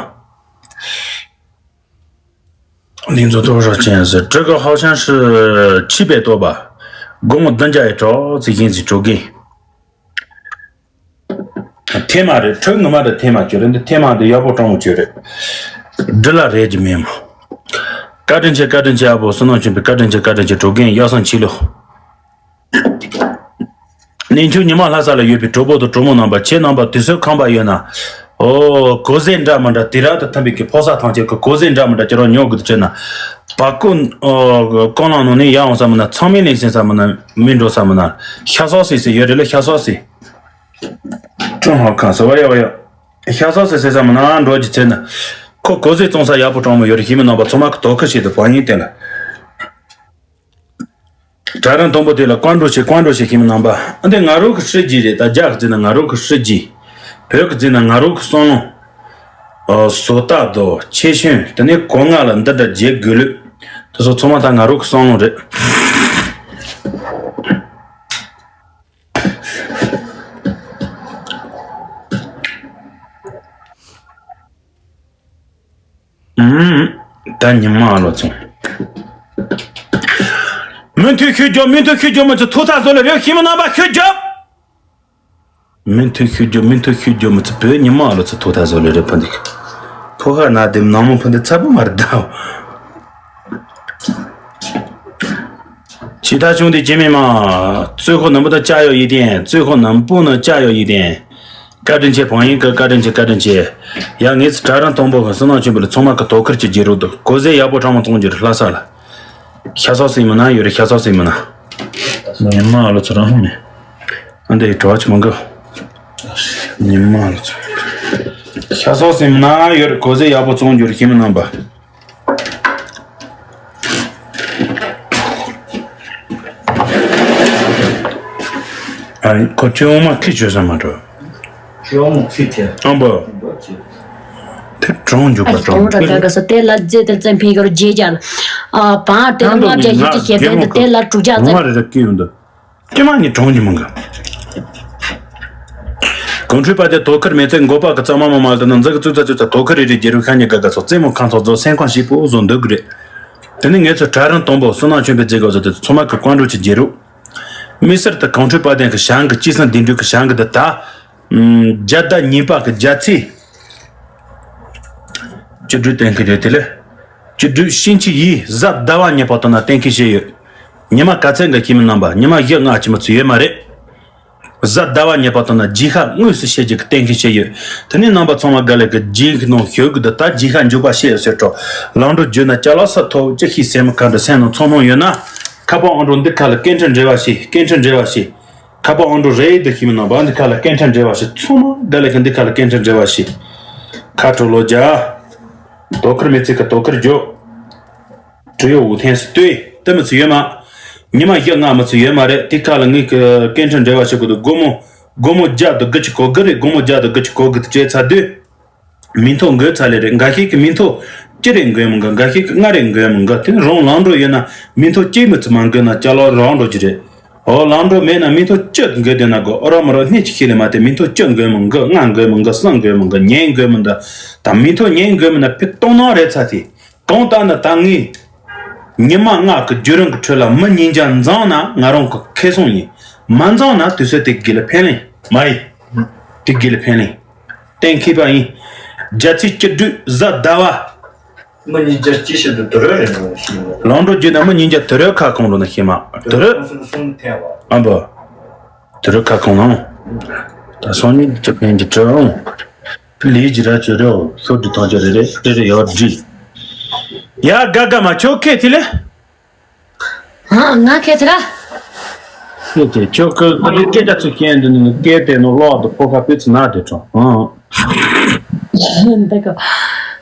你做多少钱是？这个好像是七百多吧。给我等价一招，最近是周给。 ཐེངས་མ་རེད། ཁྲག་ངོ་མ་རེད། ཐེངས་མ་ཁྱོད་རེད། འདི་ཐེངས་མ་འདི་ཡག་པོ་སྤྲང་མོ་ཁྱོད་རེད། འདི་ལ་རེད་ཀྱི་མེད་མོ། བཀའ་དྲིན་ཆེ། བཀའ་དྲིན་ཆེ། ཨ་བོ་བསོད་ནམས་ཆེན་པོའི་བཀའ་དྲིན་ཆེ། བཀའ་དྲིན་ཆེ། གྲོ་རྒན་གཡག་སང་ཆི་ལོ། གནས་མཆོག་ཉི་མ་ལྷ་ས་ལ་ཡོད་པའི་གྲོགས་པོ་དང་གྲོགས་མོ་རྣམ་པ། ཁྱེད་རྣམ་པ་དུས་ཚོད་ཁོམ་པ་ཡོད་ན། ཨོ། གོ་ཟས་འདྲ་མི་འདྲ་དུས་རབས་དང་མཐུན་པའི་གི་ཕོ་གསར་ཐམས་ཅད་ཀྱི་གོ་ཟས་འདྲ་མི་འདྲ་ཁྱེད་རང་ཉོ་དགོས་དུ་བྱས་ན། བ་ཀོ། ཨོ། ཀོང་ལང་ནང་ནས་ཡར་འོང་ས་མིན་ན། ཚང་མས་ལེན་སེམས་ས་མིན་ན། མི་འགྲོ་ས་མིན་ན། ཤ་ཚ་སེ་སེ་ཡོད་རེད་ལ། ཤ་ཚ་སེ། ཀྲུང་ཧྭ་ཁང་ཟེར་བ་ཡ་བ་ཡ། ཤ་ཚ་སེ་སེ་ས་མིན་ན་འགྲོ་རྒྱུ་ཚེ་ན། ཁོ་གོ་ཟས་བཙོང་ས་ཡག་པོ་གྲོང་མོ་ཡོད་རེད། ཤི་མི་རྣམ་པ་ཚང་མ་གི་དོ་ཁུར་བྱེད་དུ་བ་ཡིན་དེ་ལ། གྲྭ་རང་དང་པོ་དེ་ལ་བཀའ་འགྲོ་ཞིག་བཀའ་འགྲོ་ཞིག་ཤི་མི་རྣམ་པ། ཨ་འདི་ང་རང་གི་སྲིད་ཇུས་རེད། ད་རྒྱ་གི་བརྩིས་ན་ང་རང་གི་སྲིད་ཇུས། བོད་གི་བརྩིས་ན་ང་རང་གི་བསམ་བློ། ཨ། བཟོ་ལྟ་དང་ཆེ་ཤོས་དེ་ནས་གོ་ལྔ་ལ་འདི་འདྲ་བརྗེ་དགོས་ལུགས། དེ་ཚོ་ཚང་མ་ད་ང་རང་གི་བསམ་བློ་རེད། ཨུམ། ད་ཉི་མ་ཨ་ལོ་ཚོ། མུ་མཐུད་ཤུགས་རྒྱོབ། མུ་མཐུད་ཤུགས་རྒྱོབ། མི་ཚོ་ཐུགས་ཐག་བཟོ་ལེ་རེད། ཤི་མི་རྣམ་པ་ཤུགས་རྒྱོབ། མུ་མཐུད་ཤུགས་རྒྱོབ། མུ་མཐུད་ཤུགས་རྒྱོབ། མི་ཚོ་བོད་ཉི་མ་ཨ་ལོ་ཚོ་ཐུགས་ཐག་བཟོ་ལེ་རེད། ཕ་འདི་ཕོ་ཁ་ན་དེ་ནང་མོ་ཕ་འདི་ཚ་པོ་མ་རེད་ད། ཇི་ལྟར་བྱུང་སྟེ་ཇི་མི་མ། 最后能不能加油一点། 最后能不能加油一点། བཀའ་དྲིན་ཆེ། བང་ཡིན་ཀི་བཀའ་དྲིན་ཆེ། བཀའ་དྲིན་ཆེ། ཡ་ངེད་ཚོ་གྲྭ་རང་དང་པོ་གི་བསོད་ནམས་ཆེན་པོ་ལ་ཚང་མ་གི་དོ་ཁུར་གྱི་རྒྱལ་རོགས་དང་གོ་ཟས་ཡག་པོ་གྲང་མོ་བཙོང་རྒྱུ་རེད། ལྷ་ས་ལ། ཤ་ཚ་སྲིན་མི་ན་ཡོད་རེད། ཤ་ཚ་སྲིན་མི་ན། ཉི་མ་ཨ་ལོ་ཚོ་རང་མེད། ཨ་འདི་གྲོགས་ཆི་མང་གི། ཉི་མ་ཨ་ལོ་ཚོ། ཤ་ཚ་སྲིན་མི་ན་ཡོད་རེད། གོ་ཟས་ཡག་པོ་བཙོང་རྒྱུ་རེད། ཤི་མི་རྣམ་པ། ཨ་ཁོ་ཅི་འོ་མ་ཁི་བཅོས་ས་མ་འགྲོ། ཅི་འོ་མ་ཁི་ཁྱེར། ཨམ་པོ། དེ་གྲོང་འཇུག་པ་གྲོང་། གྲོང་ར་ག་ག་ས་དེ་ལ་རྫས་དེ་བཙན་ཕིང་གོར་རྗེས་ཀྱང་། ཨ་བང་དེ་ལ་ལྔ་བརྒྱ་བཞི་བཅུ་ཞེ་བདུན་དེ་ལ་དྲུག་བརྒྱ་ང་རེ་རེ་སྐྱེ་ཡོང་འདུག་ཀྱེ་མ་ནི་གྲོང་གི་མང་ག་གངས་ཁྲོད་པ་དེ་དོ་ཁུར་མེད་ཚེ་མགོ་པ་གི་གཙང་མ་མ་མ་ལྟ་ན་འཛི་གི་ཙུ་ཙ་ཙུ་ཙ་དོ་ཁུར་རེ་རེ་རྒྱལ་རུ་ཤ་ཉེ་དགའ་དགའ་སོགས་རྩེད་མོ་ཁང་ཚོགས་རྫོགས་སེམས་ཁོང་ཞིག་པོ་བཟོ་འདོད་གི་རེད། དེ་ནི་ངེད་ཚོ་གྲྭ་རང་དང་པོ་བསོད་ནམས་ཆོས་འཕེལ་མཛད་སྒོ་བཟོ་དེ་ཚོ་ཚང་མ་གི་བཀའ་འགྲོ་ཆེ་རྒྱལ་རུ། དམིགས་བསལ་དུ་གངས་ཁྲོད་པ་དན་གི་ཞང་གི་སྐྱིད་སང་བདེ་འགྲོ་གི་ཞང་གི་འདི་ད། བརྒྱ་དང་གཉིས་པ་གི་རྒྱ་ཚེས། བཅུ་དྲུག་གཏན་འཁེལ་ཡོད་དེ་ལས། བཅུ་དྲུག་ཤིང་ཆི་ཡིས་གཟའ་ཟླ་བ་ཉེ་བར་དུ་ན་གཏན་འཁེལ་བྱས་ཡོད། ཉི་མ་ག་ཚད་འགའ་ཁྱིམ་མི་རྣམ་པ་ཉི་མ་བཞི་ལྔ་ཅི་མ་ཚུད་ཡོད་མ་རེད། གཟའ་ཟླ་བ་ཉེ་བར་དུ་ན་རྗེས་ཤ་དངོས་སུ་བཤད་རྒྱུ་གི་གཏན་འཁེལ་བྱས་ཡོད། དེ་ནས་རྣམ་པ་ཚང་མ་དགའ་ལས་ཀྱི་རྗེས་ཀྱི་ནང་ཞོལ་གི་འདི་ལྟར་རྗེས་ཤ་འཇུག་པ་བཤད་ཡོད་ཟེར་འགྲོ། ལང་འགྲོ་བརྗོད་ན་ཅ་ལག་ས་ཐོབ་ཅི་ཤེས་སེམས་ཁ་འདྲ་སེམས་ནང་ཚོང་མང་ཡོད་ན། ཁ་པར་ཨང་འགྲོ་འདི་ཁ་ལ་སྐད་འཕྲིན་འབྲེལ་བ་བྱེད། སྐད་འཕྲིན་འབྲེལ་བ་བྱེད། ཁ་པར་ཨང་འགྲོ་རེད་འདི་ཤི་མི་རྣམ་པ་འདི་ཁ་ལ་སྐད་འཕྲིན་འབྲེལ་བ་བྱེད། ཚང་མ་དགའ་ལས་ཀྱི་འདི་ཁ་ལ་སྐད་འཕྲིན་འབྲེལ་བ་བྱེད། ཁ་དྲོ་ལོ་རྒྱ། དོ་ཁུར་མི་ཚིག་གི་དོ་ཁུར་རྒྱོ། གྲུ་ཡོ་འུ་ཐེན་སི་ཏུས་ཏི་མི་ཚུ་ཡོད་མ། ཉི་མ་བཞི་ལྔ་མི་ཚོད་ཡོད་མ་རེད། དེ་ཁ་ལ་ངས་ཀྱི་སྐད་འཕྲིན་འབྲེལ་བ་བྱེད་དགོས་འདུག་སྒོར་མོ་སྒོར་མོ་བརྒྱ་དང་དགུ་བཅུ་གོ་དགུ་རེད། སྒོར་མོ་བརྒྱ་དང་དགུ་བཅུ་གོ་དགུ་དེ་སྤྲད་ཚར་དུས། མིང་ཐོ་འགོད་ཚར་ལེ་རེད། འགའ་ཤས་ཀྱི་མིང་ཐོ་གཅིག་རེ་འགོད་མི་འགའ། འགའ་ཤས་ཀྱི་ལྔ་རེ་འགོད་མི་འགའ། དེ་རང་ལམ་འགྲོ་ཡོད་ན་མིང་ཐོ་གཅིག་མི་ཚུད་མ་འགོད་ན་ཅ་ལག་རག་འགྲོ་གི་རེད། འོ་ལམ་འགྲོ་མེད་ན་མིང་ཐོ་གཅིག་འགོད་བསྡད་ན་དགོས། ཨོ་ར་མོ་ར་སྣེ་གཅིག་ཤེས་ལེ་མ་དེ་མིང་ཐོ་གཅིག་འགོད་མི་འགའ། ལྔ་འགོད་མི་འགའ། གསུམ་འགོད་མི་འགའ། ཉིས་འགོད་མི་འདའ། ད་མིང་ཐོ་ཉིས་འགོད་མི་ན་ཕི་སྟོང་ནང་རེད་ཚ་དེ། གང་ལྟར་ན་ད་ངས་ཉི་མ་ལྔ་གི་བརྒྱུད་རིམ་གྱི་ཁྲོད་ལ་མི་ཉིས་བརྒྱ་འཛོམས་ན་ང་རང་གི་ཁེ་བཟང་ཡིན། མ་འཛོམས་ན་དུས་ཚོད་དེ་དགེ་ལ་ཕན་ལེ་མ་རེད། དེ་དགེ་ལ་ཕན་ལེ། གཏན་འཁེལ་བ་ཡིན། རྒྱ་ཚེས་བཅུ་དྲུག་གཟའ་ཟླ་བ། མི་ཉིས་བརྒྱ་ཅི་ཞིག་ཏུ་དུ་རོལ་རེད་འགྲོ་ཞིག་ལོ། ལམ་འགྲོ་བརྒྱུད་ན་མི་ཉིས་བརྒྱ་དུ་རོལ་ཁ་སྐོང་འགྲོ་ན་ཤེས་མ་དུ་རོལ། ཨ་འབོ། དུ་རོལ་ཁ་སྐོང་ནང་། ད་སང་ཉིན་གྱི་ཕན་གྱི་གྲོལ་འོང་། ལས་ཀྱི་ར་ཅོ་རེའོ་སོ་དྲི་ཐང་ཅོ་རེ་རེ་རེ་རེ་ཡོད་འདྲི། ཡ་དགའ་དགའ་མ་ཁྱོད་ཁས་ཐི་ལེ། ང་ཁས་ཐི་ར། ཁས་ཐི་ཁྱོད་ཁོ་ད་ལི་སྐད་ཆ་ཚུ་ཁྱེན་འདི་ནི་སྐད་དེ་ནོ་ལོག་ཏུ་ཕོ་ཁ་པི་ཚི་ན་དེ་ཁྲོ། འདི་གོ།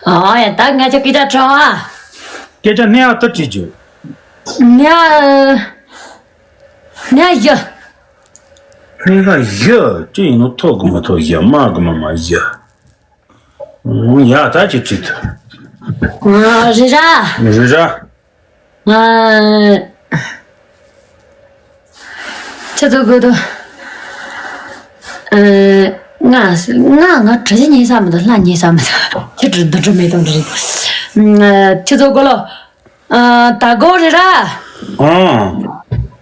ཨ་ཡ་ད་ང་ཅག་སྐད་ཆ་ཁྲོ་ཨ། སྐད་ཆ་སྣེ་ཨ་ཏི་བྲིས་རྒྱུ། སྣེ་ཨ། སྣེ་ཨ་ཡ། སྣེ་ཨ་ཡ་ཅི་ཡིན་ནོ་ཐོག་གི་མ་ཐོག་ཡ་མ་གི་མ་མ་ཡ། ཡ་ད་ཅི་བྲིས་ཐུབ། རི་ར། རི་ར། ང་ཁྱེད་ཚོ་དགོས་དོ། ང་ང་ང་གྲི་ཉེ་ས་མི་འདུག་ལྷ་ཉེ་ས་མི་འདུག་ཁྱེད་གྲི་འདི་གྲི་མེད་དང་འདྲི་རེད། ཁྱེད་ཚོ་དགོས་ལོ། ད་དགོས་རེད་ར། ཨང་།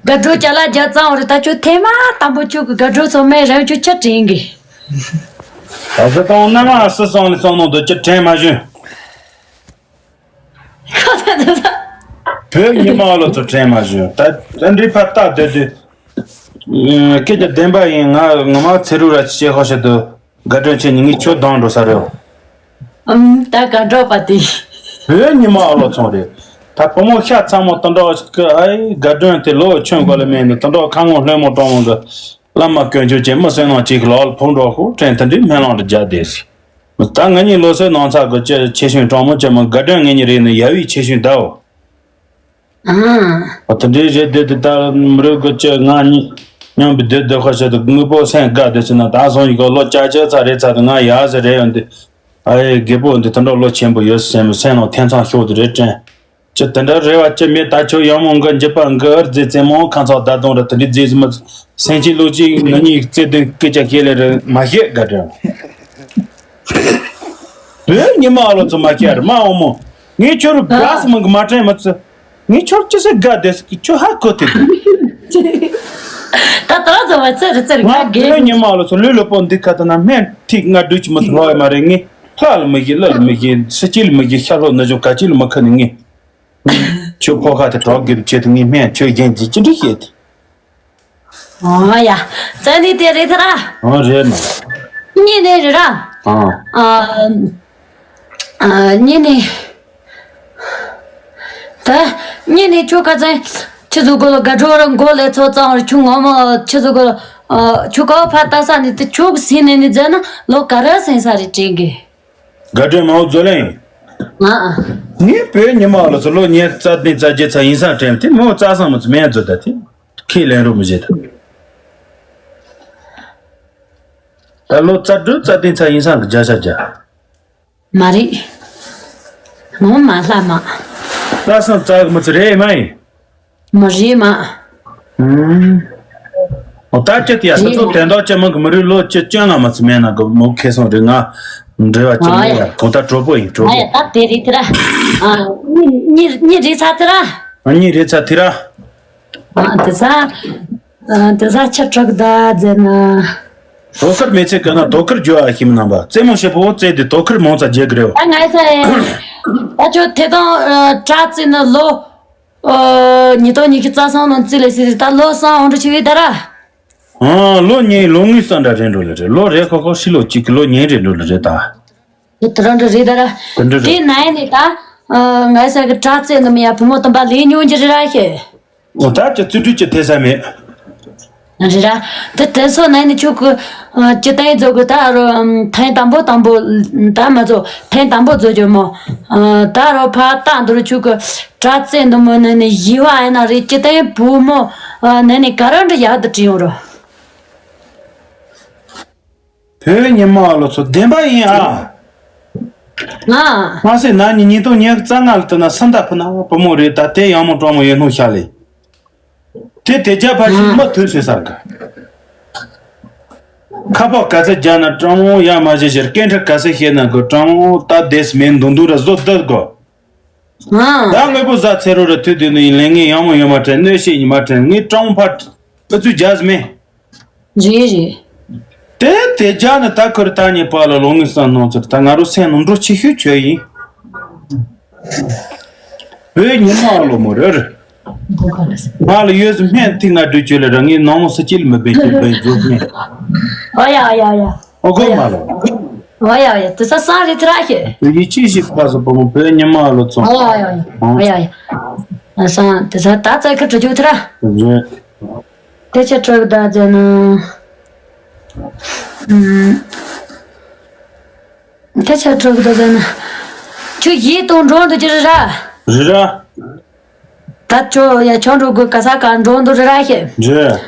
དགའ་སྤྲོ་ཅ་ལག་རྒྱ་ཚང་བ་རེད། ད་ཁྱོད་ཐེངས་མ་དང་པོ་ཁྱོད་ཀྱི་དགའ་སྤྲོ་ཚང་མས་རང་ཁྱོད་ཁྱེད་དྲན་གི། ད་ས་དང་མནའ་མ་སུ་སོང་ལ་སོང་ནོ་འདུག་ཁྱེད་དྲན་མ་བྱུང་། ཁ་ཚ་དེ་ཚ། བོད་ཉི་མ་ལོ་ཚོ་དྲན་མ་བྱུང་། ད་ད་འདྲི་ཕ་ལྟ་སྡོད་དུས། སྐད་ཆ་བདེན་པ་ཡིན། ང་ངོ་མ་ཚེ་རུ་ར་ཅི་བྱེད་ཧོ་བྱེད་དུ་དགའ་སྤྲོ་ཆེ་ཉིན་གཉིས་ཁྱོད་གདོང་འགྲོ་ས་རེད། ཨམ་ད་དགའ་སྤྲོ་པ་དེ། བོད་ཉི་མ་ཨ་ལོ་ཚོང་རེད། ད་བུ་མོ་ཤ་ཚ་མོ་དུད་འགྲོ་ཞིག་གི་ཨའི་དགའ་སྤྲོ་དེ་ལོ་ཆུན་གོ་ལ་མེད་ནི་དུད་འགྲོ་ཁ་ངོ་ལྷོད་མོ་གྲོང་མོ་གི་བླ་མ་དཀོན་མཆོག་ཅན་མི་བསོད་ནམས་གཅིག་གི་ལོག་ལ་ཕུག་འགྲོ་ཧུ་དྲན་ཐུན་འདི་སྨོན་ལམ་རེ་རྒྱག་བསྡད་ཟིག་ད་ང་གཉིས་ལོ་སོའི་ནང་ཚགས་གི་ཅི་ཆེ་ཤོས་གྲོང་མོ་ཅི་མི་དགའ་སྒྲོན་ངེད་གཉིས་རེད་ནི་ཡ་བའི་ཆེ་ཤོས་ཟླའོ། ཨ་དེ་འདྲའི་རེད་དེ་དེ་ལྟར་མི་རུ་གི་ཅི་ང་གཉིས་མཉམ་པའི་སྡོད་སྡོད་ཁ་ཤ་དུ་དངོས་པོ་སེམས་དགའ་སྡོད་ཟེར་ན་ད་སོང་ཡི་གོ་ལོ་ཅག་ཅག་ཚ་རེད་ཚ་དུ་ང་ཡ་ཟེར་རེད་ཡོང་དུས་ཨ་ཡེ་རྒད་པོ་འདི་དེ་འདྲ་བློ་ཆེན་པོ་ཡོད་སེམས་སེམས་ནང་ཐེམ་ཚང་ཤོག་དུ་རེད་དྲན། ཅི་དེ་འདྲ་རེ་བ་ཅི་མེད་ད་ཁྱོད་ཡང་མོ་འགའ་འཇིབ་པ་འགའ་ཨར་རྫས་རྩེ་མོ་ཁ་ཚོགས་ད་དུང་ར་དེ་འདྲའི་རྫས་སུ་མ་སེང་ཆེན་ལུག་ཅིག་ང་གཉིས་རྩེ་དུས་སྐད་ཆ་བཤད་ལེ་རེ་མ་བཤད་དགའ་དྲན། བོད་ཉི་མ་ཨ་ལོ་ཚོ་མ་བཤད་རེ་མ་འོ་མོ་ངས་ཁྱོད་རུ་དགའ་སི་མང་གི་མ་དྲན་མ་ཚུ་ངས་ཁྱོད་ཅི་སེ་དགའ་བསྡད་སི་ཁྱོད་ཧ་གོ་ཐུབ། ད་ད་ཚོ་བ་ཚེ་རེ་ཚེ་རེ་ང་ང་དགེ་བོད་ཉི་མ་ཨ་ལོ་ཚོ་ལུས་ལོ་པོ་འདི་ཁ་ད་ན་སྨན་ཐིག་ང་སྦྲུལ་གྱི་མི་ཚོ་ལོག་ཡ་མ་རེད། ངས་ལྷ་ལ་མི་ཤེས་ཀླུ་ལ་མི་ཤེས་སྲིད་སྤྱི་ལ་མི་ཤེས་ཤ་ལྷོ་ནུ་ཆུང་ག་ཅི་ལ་མི་ཁ་ནི་ངས། ཁྱོད་ཕོ་ཁ་དེ་གྲོགས་དགེ་བྱེད་དུ་ངས་སྨན་ཁྱོད་གཞན་གྱིས་ཅི་འདྲ་བཤད་དེ། ཨོ་ཡ། བཙན་ནི་དེ་རེད་ཐ་ར། ཨོ་རེད་ན། གཉིས་ནི་རེད་ར། ཨ། ཨ། གཉིས་ནི། ད། གཉིས་ནི་ཁྱོད་ཁ་ཚན། ཁྱེད་ཚོ་གོ་ལ་དགའ་སྤྲོ་ར་མགོ་ལས་ཚོ་གཙང་བར་ཁྱོད་ངོ་མ་ཁྱེད་ཚོ་གོ་ལ། ཁྱོད་ག་བ་ཕ་ལྟ་ས་ནི་དེ་ཁྱོད་ཀྱི་སེམས་ནས་ནི་མཛད་ན་ལོ་ག་ར་སེང་ས་རེད་དྲན་གི། དགའ་སྤྲོའི་མ་འོ་རྫོ་ལེན་ཡིན། ང་ཨ། ངས་བོད་ཉི་མ་ལ་ཚོ་ལོ་ཉེར་རྩ་བདུན་རྩ་བརྒྱད་ཚ་ཡིན་སང་དྲན་དེ་མོ་རྩ་སང་མ་ཚོ་མེད་རྫོ་ད་དེ་ཁས་ལེན་རོགས་མི་བྱེད་ད། ད་ལོ་རྩ་དྲུག་རྩ་བདུན་ཚ་ཡིན་སང་གི་བརྒྱ་ཆ་བརྒྱ། མ་རེད། ངོ་མ་ལྷ་མ། རྩ་སང་རྩ་གི་མ་ཚོ་རེད་མ་ཡིན། མ་རེད་མ། ཨུམ། འོ་ད་ཅི་དེ་ཡ་ད་ཚོ་དོན་དག་ཅི་མང་གི་མི་རུས་ལོ་བཅུ་བཅོ་ལྔ་མ་ཚུ་མེད་ན་གི་མོ་ཁེ་སོང་རེད་ང་། འབྲེལ་བ་ཅི་མེད་ཡ་གོ་ད་གྲོགས་པོ་ཡིན་གྲོགས་ང་ཡ་པོ། ད་དེ་རེད་དེ་ར། ཨ། གཉིས་གཉིས་གཉིས་རེད་ཚ་དེ་ར། ཨ་གཉིས་རེད་ཚ་དེ་ར། ཨ་དེ་ཚ། ཨ་དེ་ཚ་ཆ་དྲག་ད་ཟེར་ན། དོ་ཁུར་མེད་ཚེ་ཀ་ན་དོ་ཁུར་རྒྱུ་ཨ་ཤི་མི་རྣམ་པ་རྩེད་མོ་བྱེད་པོ་རྩེད་དེ་དོ་ཁུར་མང་ཙམ་རྒྱག་གི་རེད། ད་ང་ས་ཡ། ད་ཁྱོད་དེ་དང་དྲ་རྩེད་ན་ལོ། ཨོ། ཉིས་སྟོང་ཉི་ཤུ་རྩ་གསུམ་ནང་རྩིས་ལས་སྲིད་ད་ལོ་གསུམ་འོང་འགྲོ་ཆེ་བས་ད་ར། ཨང་ལོ་གཉིས་ལོ་ངོས་སུ་འདྲ་རེད་འགྲོ་ལེ་རེད། ལོ་རེ་ཁོ་ཁོ་ཧྲི་ལོ་གཅིག་གི་ལོ་གཉིས་རེད་འགྲོ་ལེ་རེད་ད། དེ་རང་འདྲ་རེད་ད་ར། དེ་འདྲ་རེད། དེ་ནའི་ནི་ད། ང་ས་གི་དྲག་རྩལ་ནི་མི་ཡ་བུ་མོ་དམ་པ་ལས་ཉུང་གི་རེད་ར་ཤེ། འོ་ད་ཅི་རྩིས་སྤྲོད་ཅི་ཐེ་ས་མེད། རེད་ར། དེ་དེ་སོ་ནས་ནི་ཁྱོད་ཀྱི་སྤྱི་བཏང་བཟོ་གི་ད་རོ་ཐེངས་དང་པོ་དང་པོ་ད་མ་བཟོ་ཐེངས་དང་པོ་བཟོ་རྒྱུ་མོ། ད་རོ་ཕ་ད་འདུར་ཁྱོད་ཀྱི་དྲ་ཚིགས་འདི་མོ་ནས་ནི་ཡི་བ་ཡིན་ན་རེད། སྤྱི་བཏང་བུ་མོ་ནས་ནི་ག་ར་འདྲ་ཡག་ཏུ་བྲིས་ཡོང་རོ། བོད་ཉི་མ་ལོ་ཚོ་བདེན་པ་ཡིན་ཨ། ང་། མ་ཟད་ན་ནི་ཉིས་སྟོང་ཉི་ཤུ་རྩ་ལྔ་ལ་ལྟ་ན་སུམ་རྟགས་ཕུ་ན་བུ་མོ་རེད། ད་དེ་ཡང་མོ་གྲོགས་མོ་ཡོད་སྣང་ཤ་ལེ། དེ་དེ་རྒྱ་ཕ་ཤིང་མ་ཐོས་ཟེར་ས་ག་ཁ་པོ་ག་ཚད་རྒྱ་ན་གྲོགས་མོ་ཡ་མ་བྱེད་ཞེར་སྐད་འཕྲིན་ག་ཚད་ཤེས་ན་གོ་གྲོགས་མོ་ད་དེས་མིན་འདུག་འདུག་ར་བཟོ་བསྡད་གོ། ད་དངོས་པོ་བཟའ་ཚེ་རོ་ར་ཐུག་དུས་ནི་ལས་ངན་ཡང་མོ་ཡོད་མ་དྲན། གནོད་བྱེད་ཉི་མ་དྲན། ངའི་གྲོགས་མོ་ཕ་ཨུ་ཚུགས་རྒྱག་མེད། རེད་རེད། དེ་དེ་རྒྱ་ནི་ད་ཁུར་ད་ཉེ་པ་ལ་ལོ་ངེས་སང་སྣང་ཚུལ་ད་ང་རོ་སེམས་ནང་འགྲོ་ཆེ་ཤོས་ཁྱོད་ཡིན། བོད་ཉི་མ་ལོ་མོ་རེད། ང་ལ་ཡོད་སུ་སྨན་ཐིག་ན་སྒྲུབ་ཆོས་ལ་རང་ངའི་ནང་མོ་ས་སྐྱིལ་མི་བེད་ཀྱི་བེད་རྫོགས་སྨན། ཨ་ཡ་ཨ་ཡ་ཨ་ཡ། ཨོ་གོ་མ་ལོ། ཨ་ཡ་ཨ་ཡ་དེ་ས་སང་རི་ཐི་ར་ཤེ། དེ་ཡི་ཅི་ཞིག་ཕ་སོ་པ་མོ་བོད་ཉི་མ་ལོ་ཚོ། ཨ་ཡ་ཨ་ཡ་ཨ་ཡ་ཨ་ཡ། ཨ་སང་དེ་ས་ད་ཚ་ཁ་དྲི་རྒྱུ་ཐི་ར། རེད། དེ་ཆ་ཁྲག་ད་ཟེར་ན། ཨུམ། དེ་ཆ་ཁྲག་ད་ཟེར་ན། ཁྱོད་ཡིད་དུ་འགྲོ་འདུག་ཅི་རེད་ར། རེད་ར། ད་ཁྱོད་ཡ་ཁྱོད་འགྲོ་དགོས་ག་ས་ག་འགྲོ་འདུག་རེད་ར་ཤེ། རེད།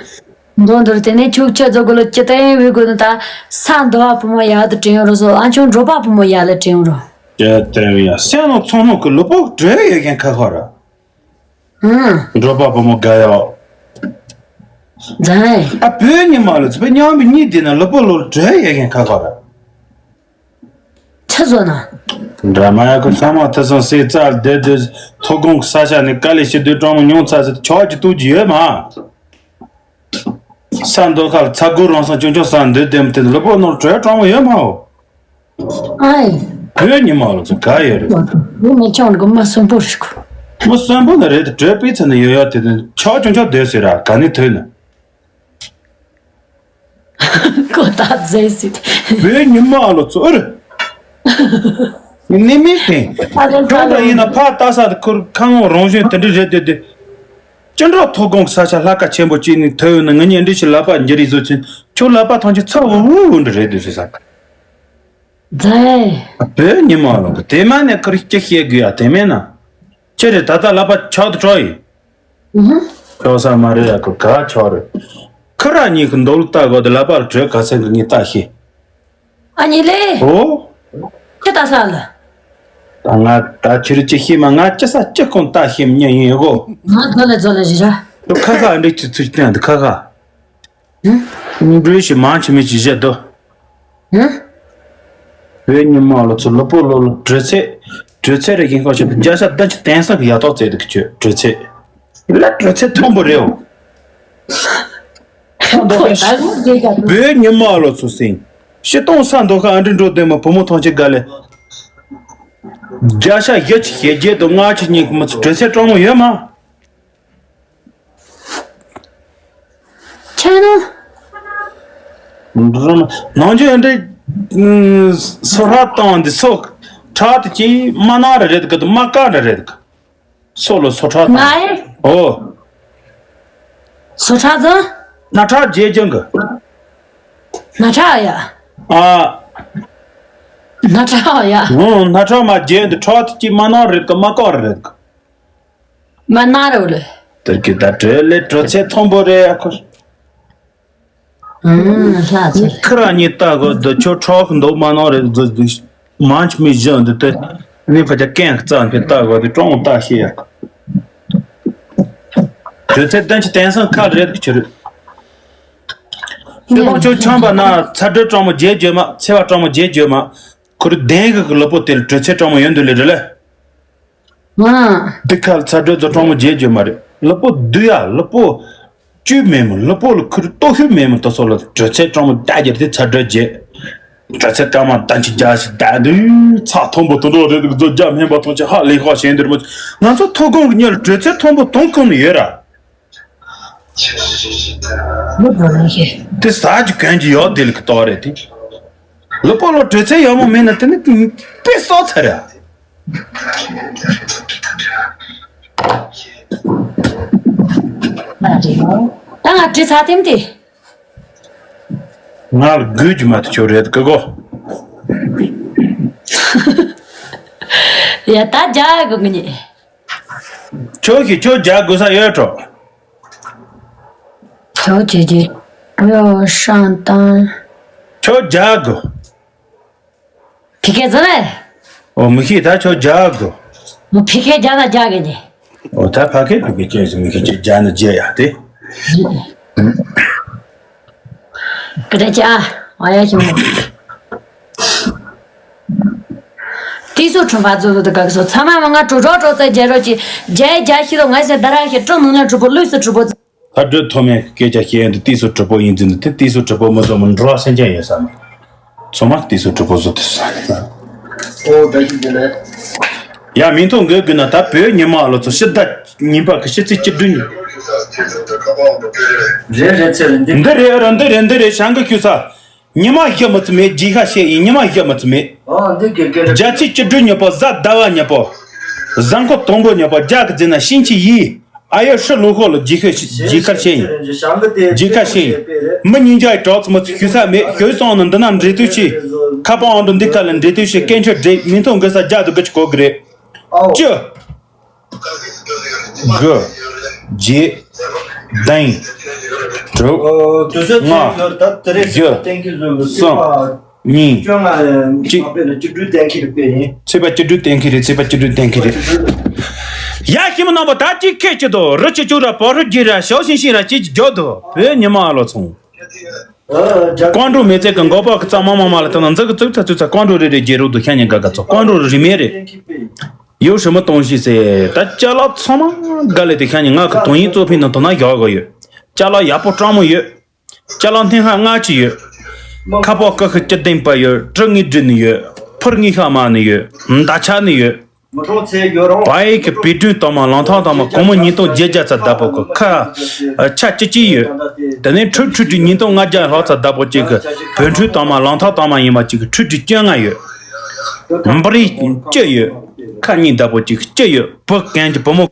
འགྲོ་འདུག་དེ་ནས་ཁྱོད་ཁྱོད་ཚོ་དགོས་ལོ་ཅི་ཏན་བི་དགོས་ནི་ད་ས་འདོ་བ་བུ་མོ་ཡག་ཏུ་དྲན་ཡོང་རོ་སོ། ཨ་ཁྱོད་འགྲོ་པ་བུ་མོ་ཡག་ལ་དྲན་ཡོང་རོ། ཅི་ཏན་ཡ་སེམས་ནང་ཚོང་ནང་གི་ལུས་པོ་བྲོས་ཡོད་མཁན་ཁ་ཁ་ར། ཨང་། འགྲོ་པ་བུ་མོ་དགའ་ཡོད། ཛའི། ཨ་བོད་ཉི་མ་ལ་ཚུད་པའི་མཉམ་པའི་གཉིད་དེ་ན་ལུས་པོ་ལོར་བྲོས་ཡོད་མཁན་ཁ་ཁ་ར། ཆི་བཟོ་ན། འདྲ་མ་ཡ་ཁོ་ཚང་མ་ཐི་སང་སེ་རྩ་བསྡད་དུས་ཐོ་གོང་གི་ས་ཆ་ནས་དཀའ་ལས་ཞི་དུས་གྲོང་མོ་ཉུང་ཚ་ཟེར་ཆོག་གི་ཏུ་གི་ཡོད་མ། ས་མདོ་ཁ་ལ་ཚ་གུ་རང་སང་ཅུང་ཅུང་ས་འདུས་དེམ་དེ་ལུས་པོ་ནོར་བྲོས་གྲོང་མོ་ཡོད་མ་འོ། ཨའི། བོད་ཉི་མ་ལ་ཚོ་ག་ཡོད་རེད། མི་མི་ཆང་གི་མ་སུན་པོ་རེད་གོ། མི་སུན་པོ་ན་རེད་དེ་བྲོས་པའི་ཚེ་ན་ཡོད་ཡོད་དེ་དེ་ཆོག་ཅུང་ཅུང་སྡོད་ཟེར་ར་ག་ནས་ཐོས་ན། ཀོ་ད་ཛེ་སི་ཏེ། བོད་ཉི་མ་ལོ་ཚོ་ཨུར། ནི་མི་ཏེ། ཨ་ལེ་ཁོང་ད་ཡིན་ན་ཕ་ལྟ་ས་དེ་ཁུར་ཁ་ངོ་རང་བཞིན་དེ་འདྲ་རེད་དེ་དེ། ཅི་འདྲ་ཐོ་གོང་ས་ཆ་ལྷ་ཁ་ཆེན་པོ་གཅིག་ནི་ཐོས་ཡོད་ན་ང་གཉིས་འདྲི་ཞིག་ལབ་པ་འགྱུར་ཡི་བཟོ་ཆེན་ཁྱོད་ལབ་པ་ཐང་ཆེ་ཚ་འུ་འུ་འུ་འདྲ་རེད་དེ་ཟེར་ས། ཛེ། བོད་ཉི་མ་ལོ་དེ་མ་ནས་ཁུར་སྐྱི་བཤད་དགོས་ཡ་དེ་མེད་ན། ཅི་རེད་ད་ལྟ་ལབ་པ་ཆག་ཏུ་གྲོགས་ཡིན། ཆོག་ས་མ་རེད་ཡ་ཁོ་ག་ཆོག་རེད། ཁོ་ར་གཉིས་ཀྱི་མདོག་ལ་ལྟ་དགོས་དེ་ལབ་པ་ལ་བྲོས་ག་ཚད་ཀྱི་ངས་ལྟ་ཤེས། ཨ་ནི་ལེ། ཨོ། ཁྱེད་ལྟ་ས་ལ། ད་ང་ད་ཁྱེད་རི་ཅི་ཤེས་མ་ང་ཅི་ས་ཅི་ཁོང་ལྟ་ཤེས་མི་ཉན་ཡིན་གོ། ང་ཛོ་ལེ་ཛོ་ལེ་རི་ར། དུ་ཁ་ཁ་འདྲི་ཅི་ཚུལ་བསྟན་དུ་ཁ་ཁ། འགྲུལ་ཞིག་མང་ཆེ་མི་ཅི་བཞེད་དོ། བོད་ཉི་མ་ལོ་ཚོ་ལོ་པོ་ལོ་ལོ་དྲོད་ཚད། དྲོད་ཚད་རེ་ཡིན་ཁོ་ཞིག་ཏུ་བརྒྱ་ཆ་བདུན་ཅུ་དེང་སང་གི་ཡ་ཏོག་ཙེ་དུ་གི་ཆོད་དྲོད་ཚད། ལ་དྲོད་ཚད་མཐོན་པོ་རེད་འོ། བོད་ཉི་མ་ལོ་ཚོ་སིང་། ཕྱི་སྟོང་ས་མདོ་ཁ་ཨ་འདྲི་འགྲོ་དེ་མ་བུ་མོ་ཐོང་ཆེ་དགའ་ལེ། བརྒྱ་ཆ་བཞི་ཅུ་ཞེ་བརྒྱད་དང་ལྔ་ཅུ་གཉིས་ཀྱི་མི་ཚོ་དྲོད་ཚད་སྤྲང་མོ་ཡོད་མ། ཁྱེད་ནི། ནང་ཆོས་འདི། སོ་ཧྲ་བཏང་འདི་སོ། ཁྲག་དེ་ཅི་མ་ན་ར་རེད་གི་དུ་མ་ཀ་ར་རེད་གི། སོ་ལོ་སོ་ཁྲག་བཏང་། ང་ཨེ། ཨོ། སོ་ཁྲག་ཟ། ན་ཁྲག་རྗེས་ཀྱང་གི། ན་ཁྲག་ཡ། ཨ། ན་ཁྲག་ཡ། ཨོ་ན་ཁྲག་མ་རྗེས་འདི་ཁྲག་དེ་ཅི་མ་ན་རེད་གི་མ་ཀ་ར་རེད་གི། མ་ན་རོ་ལེ། དེར་གི་ད་བྲོས་ལེ་དྲོད་ཚད་མཐོན་པོ་རེད་ཨ་ཁོ། ཨང་ལྷ་ཚེ། ཁི་ར་གཉིས་ལྟ་གོ་འདི་ཆོ་ཁྲག་གི་འདུག་མ་ནོར་རེད་འདི་འདི། མང་ཆེ་མི་བཞི་འདི་དེ། ནི་ཕ་ཅག་གན་རྩ་འཕེན་ལྟ་གོ་འདི་ཀྲོང་ལྟ་ཤེས་ཡ། དྲོད་ཚད་བདུན་ཅུ་དེང་སང་ཁ་རེད་ཁྱེར། ཁྱེད་རང་ཆོ་ཆང་པ་ན་ཚ་དྲོད་ཀྲོང་མོ་བརྗེད་བརྗོད་མ་ཚེ་བ་ཀྲོང་མོ་བརྗེད་བརྗོད་མ། ཁུར་བདེན་གི་གི་ལོ་པོ་དེར་དྲོད་ཚད་ཀྲོང་མོ་ཡོད་འདུག་ལེ་རེད་ལེ། ང་། འདི་ཁ་ལ་ཚ་དྲོད་རྫོ་གྲོང་མོ་བརྗེད་རྒྱུ་མ་རེད། ལུས་པོ་བསྡུ་ཡ་ལུས་པོ་བཅུད་མེད་མོ་ལུས་པོ་ལ་ཁུར་ལྟོ་ཤུགས་མེད་མོ་དེ་ཚོ་ལ་དྲོད་ཚད་གྲོང་མོ་བརྒྱ་རྒྱབ་དེ་ཚ་དྲོད་རྒྱས། དྲོད་ཚད་སྐར་མ་ཟླ་ཉི་ཤུ་བརྒྱ་ཞིག་བསྡད་དུས་ཚ་མཐོན་པོ་དུ་འགྲོ་རེད་འདུག་རྫོ་རྒྱ་སྨན་པ་ཐོང་ཆེ་ཧ་ལས་ཁ་ཞེན་འདིར་མོ། ང་ཚོ་ཐོ་གོང་གི་མྱི་ལ་དྲོད་ཚད་མཐོན་པོ་གཏོང་ཁོམ་ནི་ཡོད་ར། མི་ཚོ་ལ་ཤེས། དེ་ཟ་རྒྱུ་གོན་རྒྱུ་ཡོད་དེ་ལ་གི་ཏོག་རེད་དེ། ལུས་པོ་ལ་དྲོད་ཚད་ཡག་མོ་མེད་ན་དེ་ནི་དཔེ་སྲོག་ཚར་ཡ། ད་ང་བྲིས་ཚར་དེམ་དེ། ང་ལ་དགོས་རྒྱུ་མ་གཏོགས་ཁྱོད་རེད་ཀི་གོ། ཡ་ད་རྒྱག་དགོས་ངེས། ཁྱོད་ཀྱིས་ཁྱོད་རྒྱག་དགོས་ས་ཡོད་འགྲོ། ཁྱོད་ཀྱིས་ཀྱི་ཡོ་ཧྲང་ཏང་། ཁྱོད་རྒྱག་དགོས། ཕི་ཁེ་ཟེར་ལེ། ཨོ་མི་ཤེས་ད་ཁྱོད་རྒྱག་དགོས། མོ་ཕི་ཁེ་རྒྱག་ན་རྒྱག་གི་ནི། ཨོ་ད་ཕ་ཁེ་ཕི་ཁེ་ཅེས་སུ་མི་ཁེ་ཅེས་རྒྱག་ན་རྒྱག་ཡ་དེ། ཀི་རེ་ཅི་ཨ། ཨ་ཡ་ཤི་མོ། ཏི་སུ་ཁྲོན་པ་ཛོ་ཛོ་དུ་ག་གི་སོ་ཚ་མ་མ་ང་གྲོ་གྲོ་གྲོ་ཙེ་རྒྱལ་རོ་ཅི་རྒྱལ་རྒྱལ་ཤི་རོ་ང་སེ་ད་ར་ཤི་ཀྲོ་ནུ་ན་གྲུ་པོ་ལུས་སུ་གྲུ་པོ། ད་སྒྲོལ་ཐོགས་མེད་སྐད་ཆ་བཤད་ཡོང་དུས་ཏི་སུ་གྲུ་པོ་ཡིན་ཟིན་དུས་ཏི་སུ་གྲུ་པོ་མི་བཟོ་མི་འགྲོ་བ་སེམས་ཅན་ཡོད་ས་མ། ཚང་མ་ཏི་སུ་གྲུ་པོ་བཟོ་དུས་ས། ཨོ་ད་ཤི་རྒྱལ་ལེ། ཡ་མིང་ཐོ་འགོད་དགོས་ན་ད་བོད་ཉི་མ་ལོ་ཚོ་ཕྱི་ཟླ་གཉིས་པ་གི་ཕྱི་ཚེས་བཅུ་དྲུག་ཉིན། རེད་རེད་ཚེ་རིང་འདི། འདི་རེད་ར་འདི་རེད་འདི་རེད་བྱང་གི་ཁྱུ་ས། ཉི་མ་བཞི་མི་ཚུ་མེད་རྗེས་ཤ་བཤད་ཡིན་ཉི་མ་བཞི་མི་ཚུ་མེད། ཨ་འདི་གི་གི་རེད། རྒྱ་ཚེས་བཅུ་དྲུག་ཉི་པོ་གཟའ་ཟླ་བ་ཉི་པོ། གཟའ་འཁོར་དང་པོ་ཉི་པོ་རྒྱ་གི་རྫི་ན་ཤིང་ཆི་ཡིས། ཨ་ཡོ་ཧྲི་ལོ་ཧོ་ལ་རྗེས་ཤ་རྗེས་ཁར་བཤད་ཡིན། རྗེས་ཁར་བཤད་ཡིན། མི་ཉིན་རྒྱ་གྲོགས་ཚོ་མི་ཚུ་ཞུ་ས་མེད་ཞུ་སོང་ན་འདི་ན་འབྲེལ་མཐུད་བྱེད། ཁ་པར་ཨང་དུ་འདི་ཁ་ལ་འབྲེལ་མཐུད་བྱེད་སྐད་འཕྲིན་འབྲེལ་མིང་ཐོ་འགོད་ས་རྒྱ་དུ་གི་ཆི་གོ་གི་རེད། ཨའོ། བཅུ། དགུ། བརྒྱད། བདུན། དྲུག་ཨོ་དུས་ཚོད་ལྔ། ཚོད་ཡོད་ད་དེ་རེད་བཞི། གཏན་འཁེལ་བཟོས་གསུམ། གཉིས། བཅོ་ལྔ་གཅིག་དཔེ་ན་བཅུ་དྲུག་གཏན་འཁེལ་དཔེ་ཡིན། ཚེས་པ་བཅུ་དྲུག་གཏན་འཁེལ་རེད་ཚེས་པ་བཅུ་དྲུག་གཏན་འཁེལ་རེད། ཡ་ཤི་མོ་རྣམ་པ་ད་གཅིག་ཁེ་ཆེ་དོ་རི་ཆེ་ཆུ་ར་བོ་ཧྲུ་རྒྱི་ར་ཞའོ་ཤིང་ཤིང་ར་ཅི་ཅི་འཇོག་དོ་བོད་ཉི་མ་ཨ་ལོ་ཚོང་། ཀོང་ཀྲུག་མེ་ཙེ་གི་མགོ་པ་གི་ཙ་མ་མ་མ་ལ་ཐ་ན་འཛི་གི་ཙུག་ཚ་ཙུག་ཚ་ཀོང་ཀྲུག་རེ་རེ་རྒྱལ་རོགས་དུ་ཤ་ཉེ་ག་ག་ཚོ་ཀོང་ཀྲུག་རི་མེ་རེད། ཡོ་ཧྲི་མོ་གཏོང་ཤི་ཟེར་ད་ཅ་ལག་ཚང་མ་ག་ལེ་དུ་ཤ་ཉེ་ང་གི་དོན་ཡིན་གཙོ་ཕིན་ན་དོ་ན་ཡག་ག་ཡོད། ཅ་ལག་ཡག་པོ་སྤྲང་མོ་ཡོད། ཅ་ལག་སྣེ་ཁ་ལྔ་ཅི་ཡོད། ཁ་པོ་ཀ་ཁི་ཅི་ལྡན་པ་ཡོད་གྲི་ངི་འདྲི་ནི་ཡོད་ཕུར་ངི་ཤ་མ་ནི་ཡོད་མདའ་ཆ་ནི་ཡོད། བ་ཡིག་གི་བེ་ཀྲུང་དང་མ་ལང་ཐང་དང་མ་གོང་མོ་ཉིས་སྟོང་བརྒྱད་བརྒྱ་ཚ་བདག་པོ་གི་ཁ་ཆ་ཅི་ཅི་ཡོད། དེ་ནས་ཁྲུ་ཁྲུ་ཁྲི་ཉིས་སྟོང་ལྔ་བརྒྱ་ལྷག་ཚ་བདག་པོ་གཅིག་གི་བོད་ཁྲུ་དང་མ་ལང་ཐང་དང་མ་ཡིན་པ་གཅིག་གི་ཁྲུ་ཁྲི་བཅོ་ལྔ་ཡོད། འབར་ཡིག་ཅི་ཡོད། ཁ་གཉིས་བདག་པོ་གཅིག་གི་ཅི་ཡོད་བུ་གན་གྱི་བུ་མོ།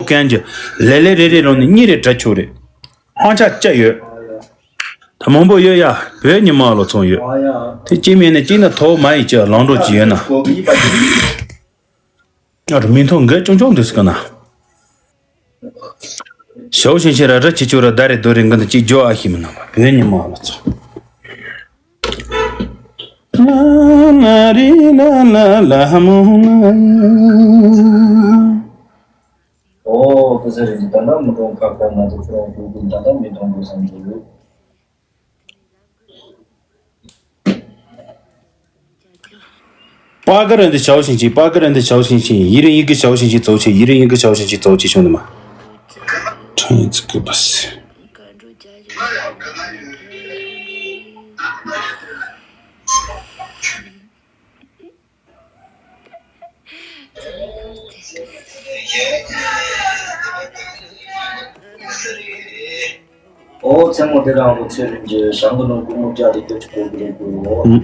གན་གྱི་ལེ་ལེ་རེ་རེ་ལོ་ནི་གཉིས་རེ་དྲ་ཆོག་རེད། ཧང་ཆ་ལྕགས་ཡོད། ད་མང་པོ་ཡོད་ཡ་བོད་ཉི་མ་ལོ་ཚོང་ཡོད། དེ་གཅིག་མེད་ནས་གཅིག་ན་ཐོག་མ་ཡི་ཅི་ལང་འགྲོ་ཅི་ཡོད་ན། ཨ་རུ་མིང་ཐོ་འགའ་ཅུང་ཅུང་འདུག་སི་ཀ་ན། ཞའོ་ཤིང་ཤིང་ར་ར་ཅི་ཆོ་ར་ད་རེ་རྡོ་རེ་འགའ་ན་ཅི་ཇོ་ཨ་ཤི་མི་ན་བོད་ཉི་མ་ལོ་ཚོང་། ལ་ལ་རི་ལ་ལ་ལ་མོ་ན་ཡ། ཨོ་ཀི་ཟེར་རེད་ད་ལྟ་མི་གྲོང་ཁ་ཁ་ང་ཚོ་ཁྱོད་རང་ཀུ་ཀུ་ད་ལྟ་མི་གྲོང་དུ་སང་གི་ཡོད། པ་ཀི་ར་འདི་ཞའོ་ཤིང་ཤིང་པ་ཀི་ར་འདི་ཞའོ་ཤིང་ཤིང་ཡི་རི་ཡི་གི་ཞའོ་ཤིང་ཤིང་ཙོ་ཆེ་ཡི་རི་ཡི་གི་ཞའོ་ཤིང་ཤིང་ཙོ་ཆེ་ཤོང་ནི་མ། ཁྲང་ཡི་ཙི་ཀི་པ་སི། ཨོ་མཚན་མོ་དེ་རང་གི་ཚེ་རིང་གི་ཞང་གི་ནང་ཀུ་མུ་ཅག་དེ་སྐྱོ་ཆུ་གོ་གི་རེད་གོ།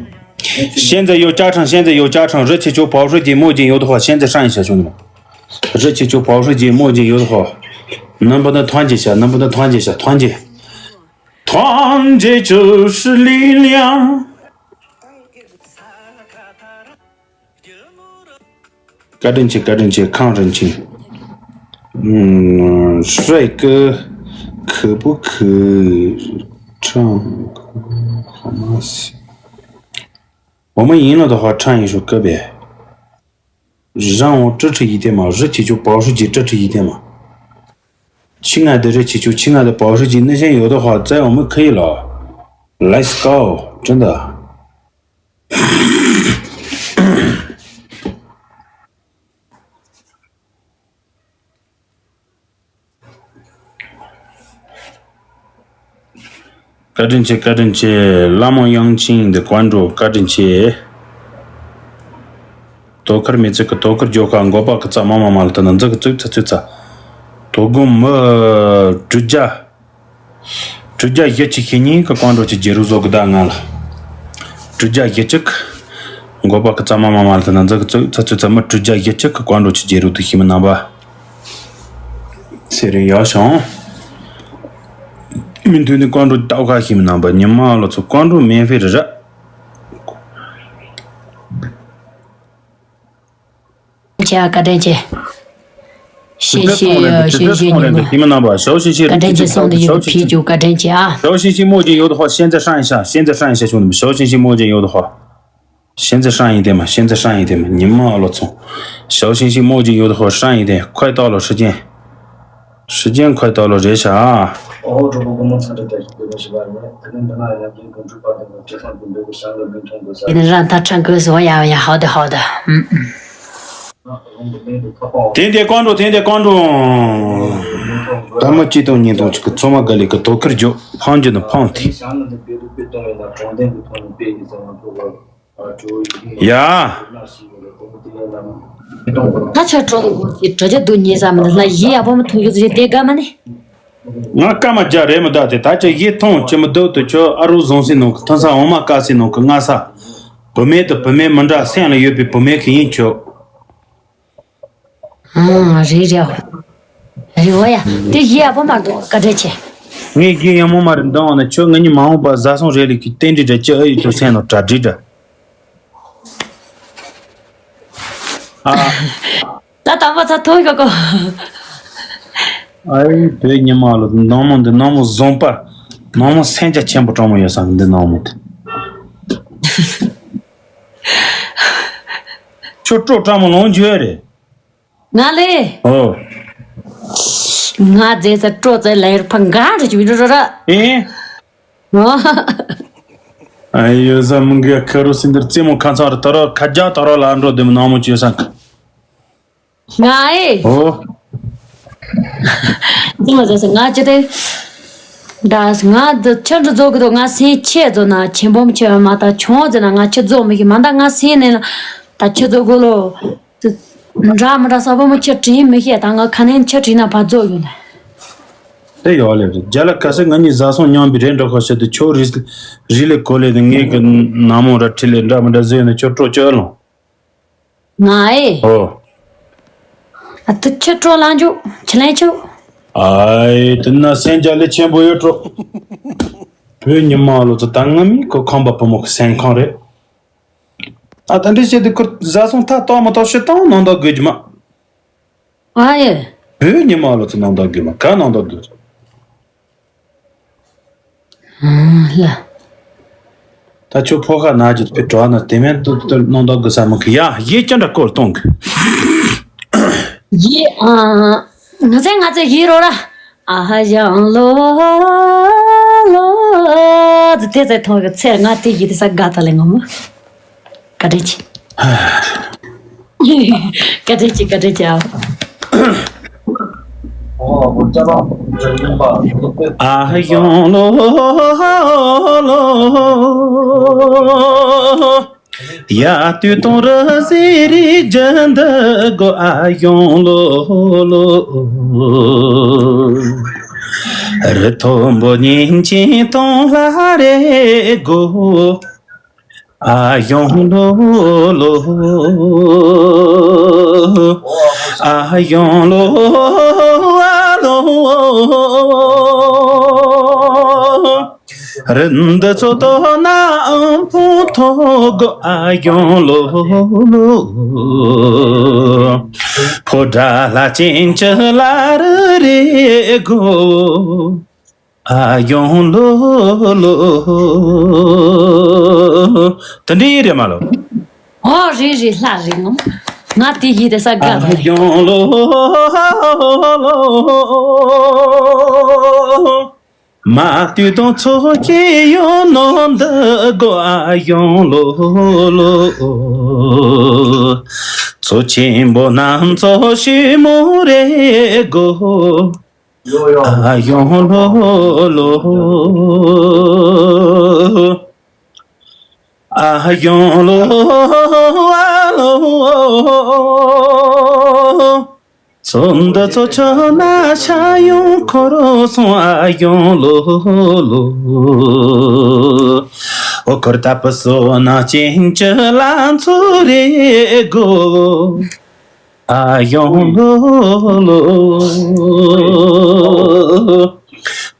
现在有家常，现在有家常，热气球保时捷，墨镜有的话，现在上一下，兄弟们。热气球保时捷，墨镜有的话，能不能团结一下？能不能团结一下？团结，团结就是力量。 བཀའ་དྲིན་ཆེ་བཀའ་དྲིན་ཆེ་ཁམས་རིན་ཆེན། ཧྲེ་ཀི་ཁུ་པུ་ཁུ་ཁྲང་ཧ་མ་སི། 我们赢了的话，唱一首歌呗。让我支持一点嘛，热气球保时捷支持一点嘛。亲爱的热气球，亲爱的保时捷，那些有的话，在我们可以了。Let's go，真的。 བཀའ་དྲིན་ཆེ་བཀའ་དྲིན་ཆེ། ལ་མོ་དབྱངས་ཅན་འདི་བཀའ་འགྲོ་བཀའ་དྲིན་ཆེ། དོ་ཁུར་མི་ཚེ་གི་དོ་ཁུར་རྒྱོ་ཁ་མགོ་པ་གི་ཙ་མ་མ་མ་ལ་ད་ན་འཛི་གི་ཙུག་ཚ་ཚུག་ཚ། དོ་དགོང་མི་དྲུག་བརྒྱ། དྲུག་བརྒྱ་བཞི་བཅུ་ཞེ་གཉིས་ཀྱི་བཀའ་འགྲོ་གྱི་རྒྱལ་རུ་བཟོ་གི་ད་ང་ལ། དྲུག་བརྒྱ་བཞི་བཅུ་གི་མགོ་པ་གི་ཙ་མ་མ་མ་ལ་ད་ན་འཛི་གི་ཙུག་ཚ་ཚུག་ཚ་མི་དྲུག་བརྒྱ་བཞི་བཅུ་གི་བཀའ་འགྲོ་གྱི་རྒྱལ་རུ་དུ་ཤི་མི་རྣམ་པ། ཚེ་རིང་ཡག་ཤོང་། མི་མཐུན་ནི་ཀོང་ཀྲུང་ལྟ་ཁ་ཤིམ་རྣམ་པ་ཉི་མ་ལོ་ཚོ་ཀོང་ཀྲུང་མེ་ཧྥེ་རི་ར། ཆེ་ཨ་བཀའ་དྲིན་ཆེ།谢谢谢谢你们。 ཞའོ་ཞིང་ཞིང་ནི་ཡོད་ཕིའུ་ཅུ་བཀའ་དྲིན་ཆེ་ཨ། 小星星墨镜有的话，现在上一下，现在上一下兄弟们，小星星墨镜有的话。 现在上一点嘛，现在上一点嘛，你们老总，小星星墨镜有的话上一点，快到了时间，时间快到了，这下啊。 ཡིན་རང་ད་ཁྲང་ཁོས་བཟོ་ཡ་ཡ་ཧའོ་དེ་ཧའོ་དེ། ཨུམ་ཨུམ། 点点关注，点点关注。 ད་མ་ཅི་དང་ཉིན་དང་ཅིག་གི་ཚོ་མ་ག་ལེ་གི་དོ་ཁུར་རྒྱོ་ཕང་རྒྱུ་ནི་ཕང་ཐི། ཡ། ད་ཆ་གྲོགས་ཀྱི་དྲ་རྒྱ་འདུག་ཉེ་ས་མི་འདུག་ལ་ཡི་ཡ་པོ་མ་ཐུག་ཡོད་ཟེར་དེ་དགའ་མ་ནི། ང་སྐར་མ་བརྒྱ་རེད་མི་འདུག་དེ་ད་ཆ་ཡི་ཐོང་ཅི་མི་འདུག་དུ་ཁྱོད་ཨ་རུ་བཟང་སེ་ནང་གི་ཐོན་ས་འོ་མ་དཀར་སེ་ནང་གི་སྔ་ས། བུད་མེད་དུ་བུད་མེད་མི་འདྲ་སེམས་ལ་ཡོད་པའི་བུད་མེད་གི་ཡིན་ཁྱོད། ཨང་། རེད་རེད། རེད་བ་ཡ། དེ་ཡི་ཡ་པོ་མ་འདུག་བཀའ་དྲིན་ཆེ། ངས་གི་ཡ་མོ་མ་རེད་འདང་བ་ན་ཁྱོད་ང་གཉིས་མ་འོངས་པ་བཟའ་ཚང་རེད་ལས་ཀྱི་རྟེན་འབྲེལ་འདྲ་ཅི་ཨ་ཡོད་དུ་སེམས་ནང་གྲ་སྒྲིག་འདྲ། ཨ། ད་དམ་པ་ཚ་ཐོག་ག་གོ། ཨའི་བོད་ཉི་མ་ལོ་ནང་མོ་འདི་ནང་མོ་བཟང་པ། ནང་མོ་སེམས་རྒྱ་ཆེན་པོ་དྲང་མོ་ཡོད་ས་འདི་ནང་མོ་འདི། ཁྱོད་སྤྲོ་དྲང་མོ་ལོང་འཇུ་རེད། ང་ལས། ཨོ། ང་རྫས་ས་སྤྲོ་ཚེ་ལས་རུ་ཕ་འགའ་རུ་ཅུ་རུ་ར། ཨེ། ཨ་ཡོད་ས་མི་འགའ་ཁ་རུ་སིན་དར་རྩེ་མོ་ཁ་ཚང་རུ་ད་རོ་ཁ་རྒྱ་ད་རོ་ལ་འགྲོ་དེ་མོ་ནང་མོ་ཅི་ཡོད་ས། ང་ཨེ། ཨོ། ཅི་མ་ཟེར་ས་ང་ཅི་དེ། ད་ང་འདི་ཆི་འདྲ་རྫོགས་གི་དོ་ང་སེམས་ཆེ་རྫོགས་ན་ཆེན་པོ་མི་ཆེ་བ་མ་ད་ཆུང་ཟེར་ན་ང་ཆི་རྫོགས་མི་ཤེས་མ་ད་ང་སེམས་ནས་ན་ད་ཆི་རྫོགས་གོ་ལོ། འདྲ་མི་འདྲ་ས་བོ་མི་ཆི་དྲིན་མི་ཤེས་ད་ང་ཁ་ནས་ཆི་དྲིན་ན་ཕར་རྫོགས་ཡོང་ད། དེ་ཡོད་ལེ་རེད་རྒྱ་ལ་ཁ་སེ་ང་གཉིས་བཟའ་ཚང་མཉམ་པའི་རེད་འགྲོ་ཁ་ཤས་དུ་ཆོ་རི་རི་ལེ་གོ་ལེ་དུ་ངེད་ཀྱི་ནང་མོ་ར་ཁྲི་ལེ་འདྲ་མི་འདྲ་ཟེར་ནས་ཆོ་སྤྲོ་ཆོ་ལོང་། ང་ཨེ། ཨོ། ཨ་ཏི་ཆི་སྤྲོ་ལང་ཆུ་ཆི་ལན་ཆུ། ཨའི་དེ་ན་སེམས་རྒྱ་ལས་ཆེན་པོ་ཡོད་འགྲོ། བོད་ཉི་མ་ལོ་ཚོ་ད་ང་མི་ཁོ་ཁམས་པ་བུ་མོ་གི་སེམས་ཁང་རེད། ཨ་ད་འདྲི་བྱེད་དུ་ཁུར་བཟའ་ཚང་ཐ་ཏོག་མ་ཏོག་ཤི་སྟངས་ནང་ད་དགོས་ཀྱི་མ། ཨ་ཡེ། བོད་ཉི་མ་ལོ་ཚོ་ནང་ད་དགོས་མ་ག་ནང་ད་དགོས། ཨང་ལ། ད་ཁྱོད་ཕོ་ཁ་ན་རྒྱུ་དཔེ་གྲོགས་ན་དེ་མིན་དུ་དུ་ནང་ད་དགོས་ས་མི་གི་ཡ་ཡེ་ཅི་འདྲ་སྐོར་གཏོང་གི། ཡེ་ཨ། ང་ཚེ་ང་ཚེ་ཡེ་རོ་ར། ཨ་ཧ་ཡང་ལོ་ལོ། དེ་ཚེ་ཐོག་གི་ཚེ་ང་དེ་ཡེ་དེ་ས་དགའ་ད་ལེ་ངོ་མ། བཀའ་དྲིན་ཆེ། བཀའ་དྲིན་ཆེ་བཀའ་དྲིན་ཆེ་ཨ། ཨ་ཡོང་ལོ་ལོ། ཡ་དུས་སྟོང་རི་ཟེ་རི་རྒྱ་འདི་གོ་ཨ་ཡོང་ལོ་ལོ། རི་མཐོན་པོ་ཉིན་བྱེད་སྟོང་ལྷ་རེ་གོ། ཨ་ཡོང་ལོ་ལོ། ཨ་ཡོང་ལོ་ཨ་ལོ། རི་འདི་ཚོ་དོ་ནའང་ཕུང་ཐོག་གོ་ཨ་ཡོང་ལོ་ལོ། ཕོ་བྲང་ལྷ་ཆེན་བཅུ་ལ་རི་རེ་གོ། ཨ་ཡོང་ལོ་ལོ། དེ་འདྲའི་རེད་མ་ལོ། ཨོ་རེད་རེད་ལྷ་རེད་ངམ། ང་དེ་ཡིད་དེ་ས་དགའ་ཨ་ལ་ཡོང་ལོ་ལོ། མ་དུས་དང་ཚོགས་ཀྱི་ཡོང་ནོ་འདི་གོ་ཨ་ཡོང་ལོ་ལོ། མཚོ་ཆེན་པོ་ནམ་མཚོ་ཞིབ་མོ་རེད་གོ། ཨ་ཡོང་ལོ་ལོ། ཨ་ཡོང་ལོ་ཨ་ལོ། ཚོ་འདི་ཚོ་ཆ་ན་ཤ་ཡོང་འཁོར་སོང་ཨ་ཡོང་ལོ་ལོ། འོ་འཁོར་ད་པི་སོ་ན་ཅན་ཅི་ལ་འཚོ་རེ་གོ། ཨ་ཡོང་ལོ་ལོ།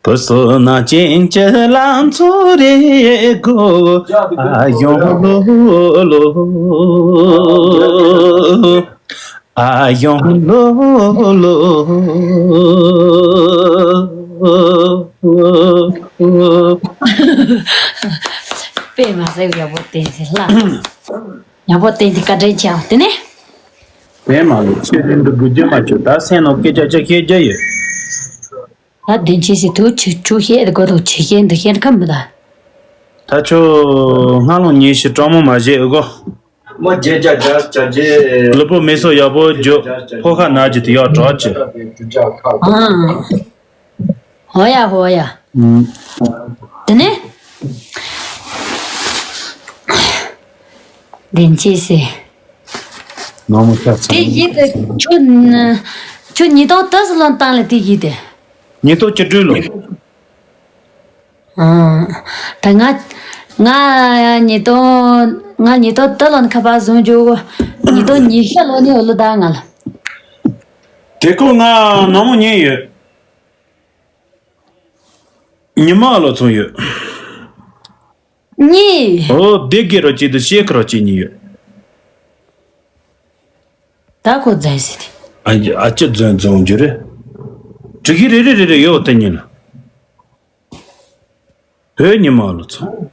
བུ་སོ་ན་ཅན་གྱི་ལང་ཚོ་རེ་གོ། ཨ་ཡོང་ལོ་ལོ། ཨ་ཡོང་ལོ་ལོ། དཔེ་མ་ཟད་ཡག་པོ་བསྟན་ཟིན་ལ། ཡག་པོ་བསྟན་ཏེ་བཀའ་དྲིན་ཆེ་བ་དེ་ནས། དེ་མ་ལོ་ཚེ་རིང་དུ་དགོས་རྒྱུ་མ་བྱོས། ད་སེམས་ནང་སྐད་ཆ་ཅིག་བཤད་རྒྱུ་ཡོད། ད་དེ་ཆེ་སི་དུ་ཆུ་ཆུ་བཤད་དགོས་དུ་ཆེ་བཤད་འདི་བཤད་ཁམས་མི་ད། ད་ཁྱོད་སྔ་ལོང་ཉེ་ཞིག་སྤྲང་མོ་མ་བྱེད་ཨེ་གོ། མོ་རྒྱལ་རྒྱལ་རྒྱལ་རྒྱལ་རྒྱལ། ལུས་པོ་མེ་སོགས་ཡག་པོ་རྒྱུ། ཕོ་ཁ་ན་རྒྱུ་དེ་ཡག་གྲགས་ཀྱི། ཨ། ཧོ་ཡ་ཧོ་ཡ། ཨུམ། དེ་ནས། དེ་ཅི་སེ། ནང་མོ་ཁྱབ་ཚང་། དེ་ཡིད་དེ་ཁྱོད་ཁྱོད་ཉིས་སྟོང་དུ་སུ་ལོན་བཏང་ལ་དེ་ཡིད་དེ། ཉིས་སྟོང་བཅུ་དྲུག་ལོ། ཨ། ད་ང་ང་ཉིས་སྟོང་ང་ཉིས་སྟོང་དུ་ལོན་ཁ་པར་བཟུང་རྒྱུ། ཉིས་སྟོང་ཉི་ཤུ་ལོ་ནི་འོ་ལོ་ད་ང་ལ། དེ་ཁོ་ང་ནང་མོ་ཉན་ཡོད། ཉི་མ་ལོ་ཚོང་ཡོད། གཉིས། ཨོ་བདེ་དགེ་རོ་གཅིག་ཏུ་ཤེས་ཁ་རོ་གཅིག་གཉིས་ཡོད། ད་ཁོ་རྫུན་ཟེར་ཏེ། ཨ་ཨ་ཅི་རྫུན་རྫུན་རྒྱུ་རེད། དྲི་གི་རེ་རེ་རེ་རེ་ཡོད་དེ་ཉིན་ལ། བོད་ཉི་མ་ལོ་ཚོང་།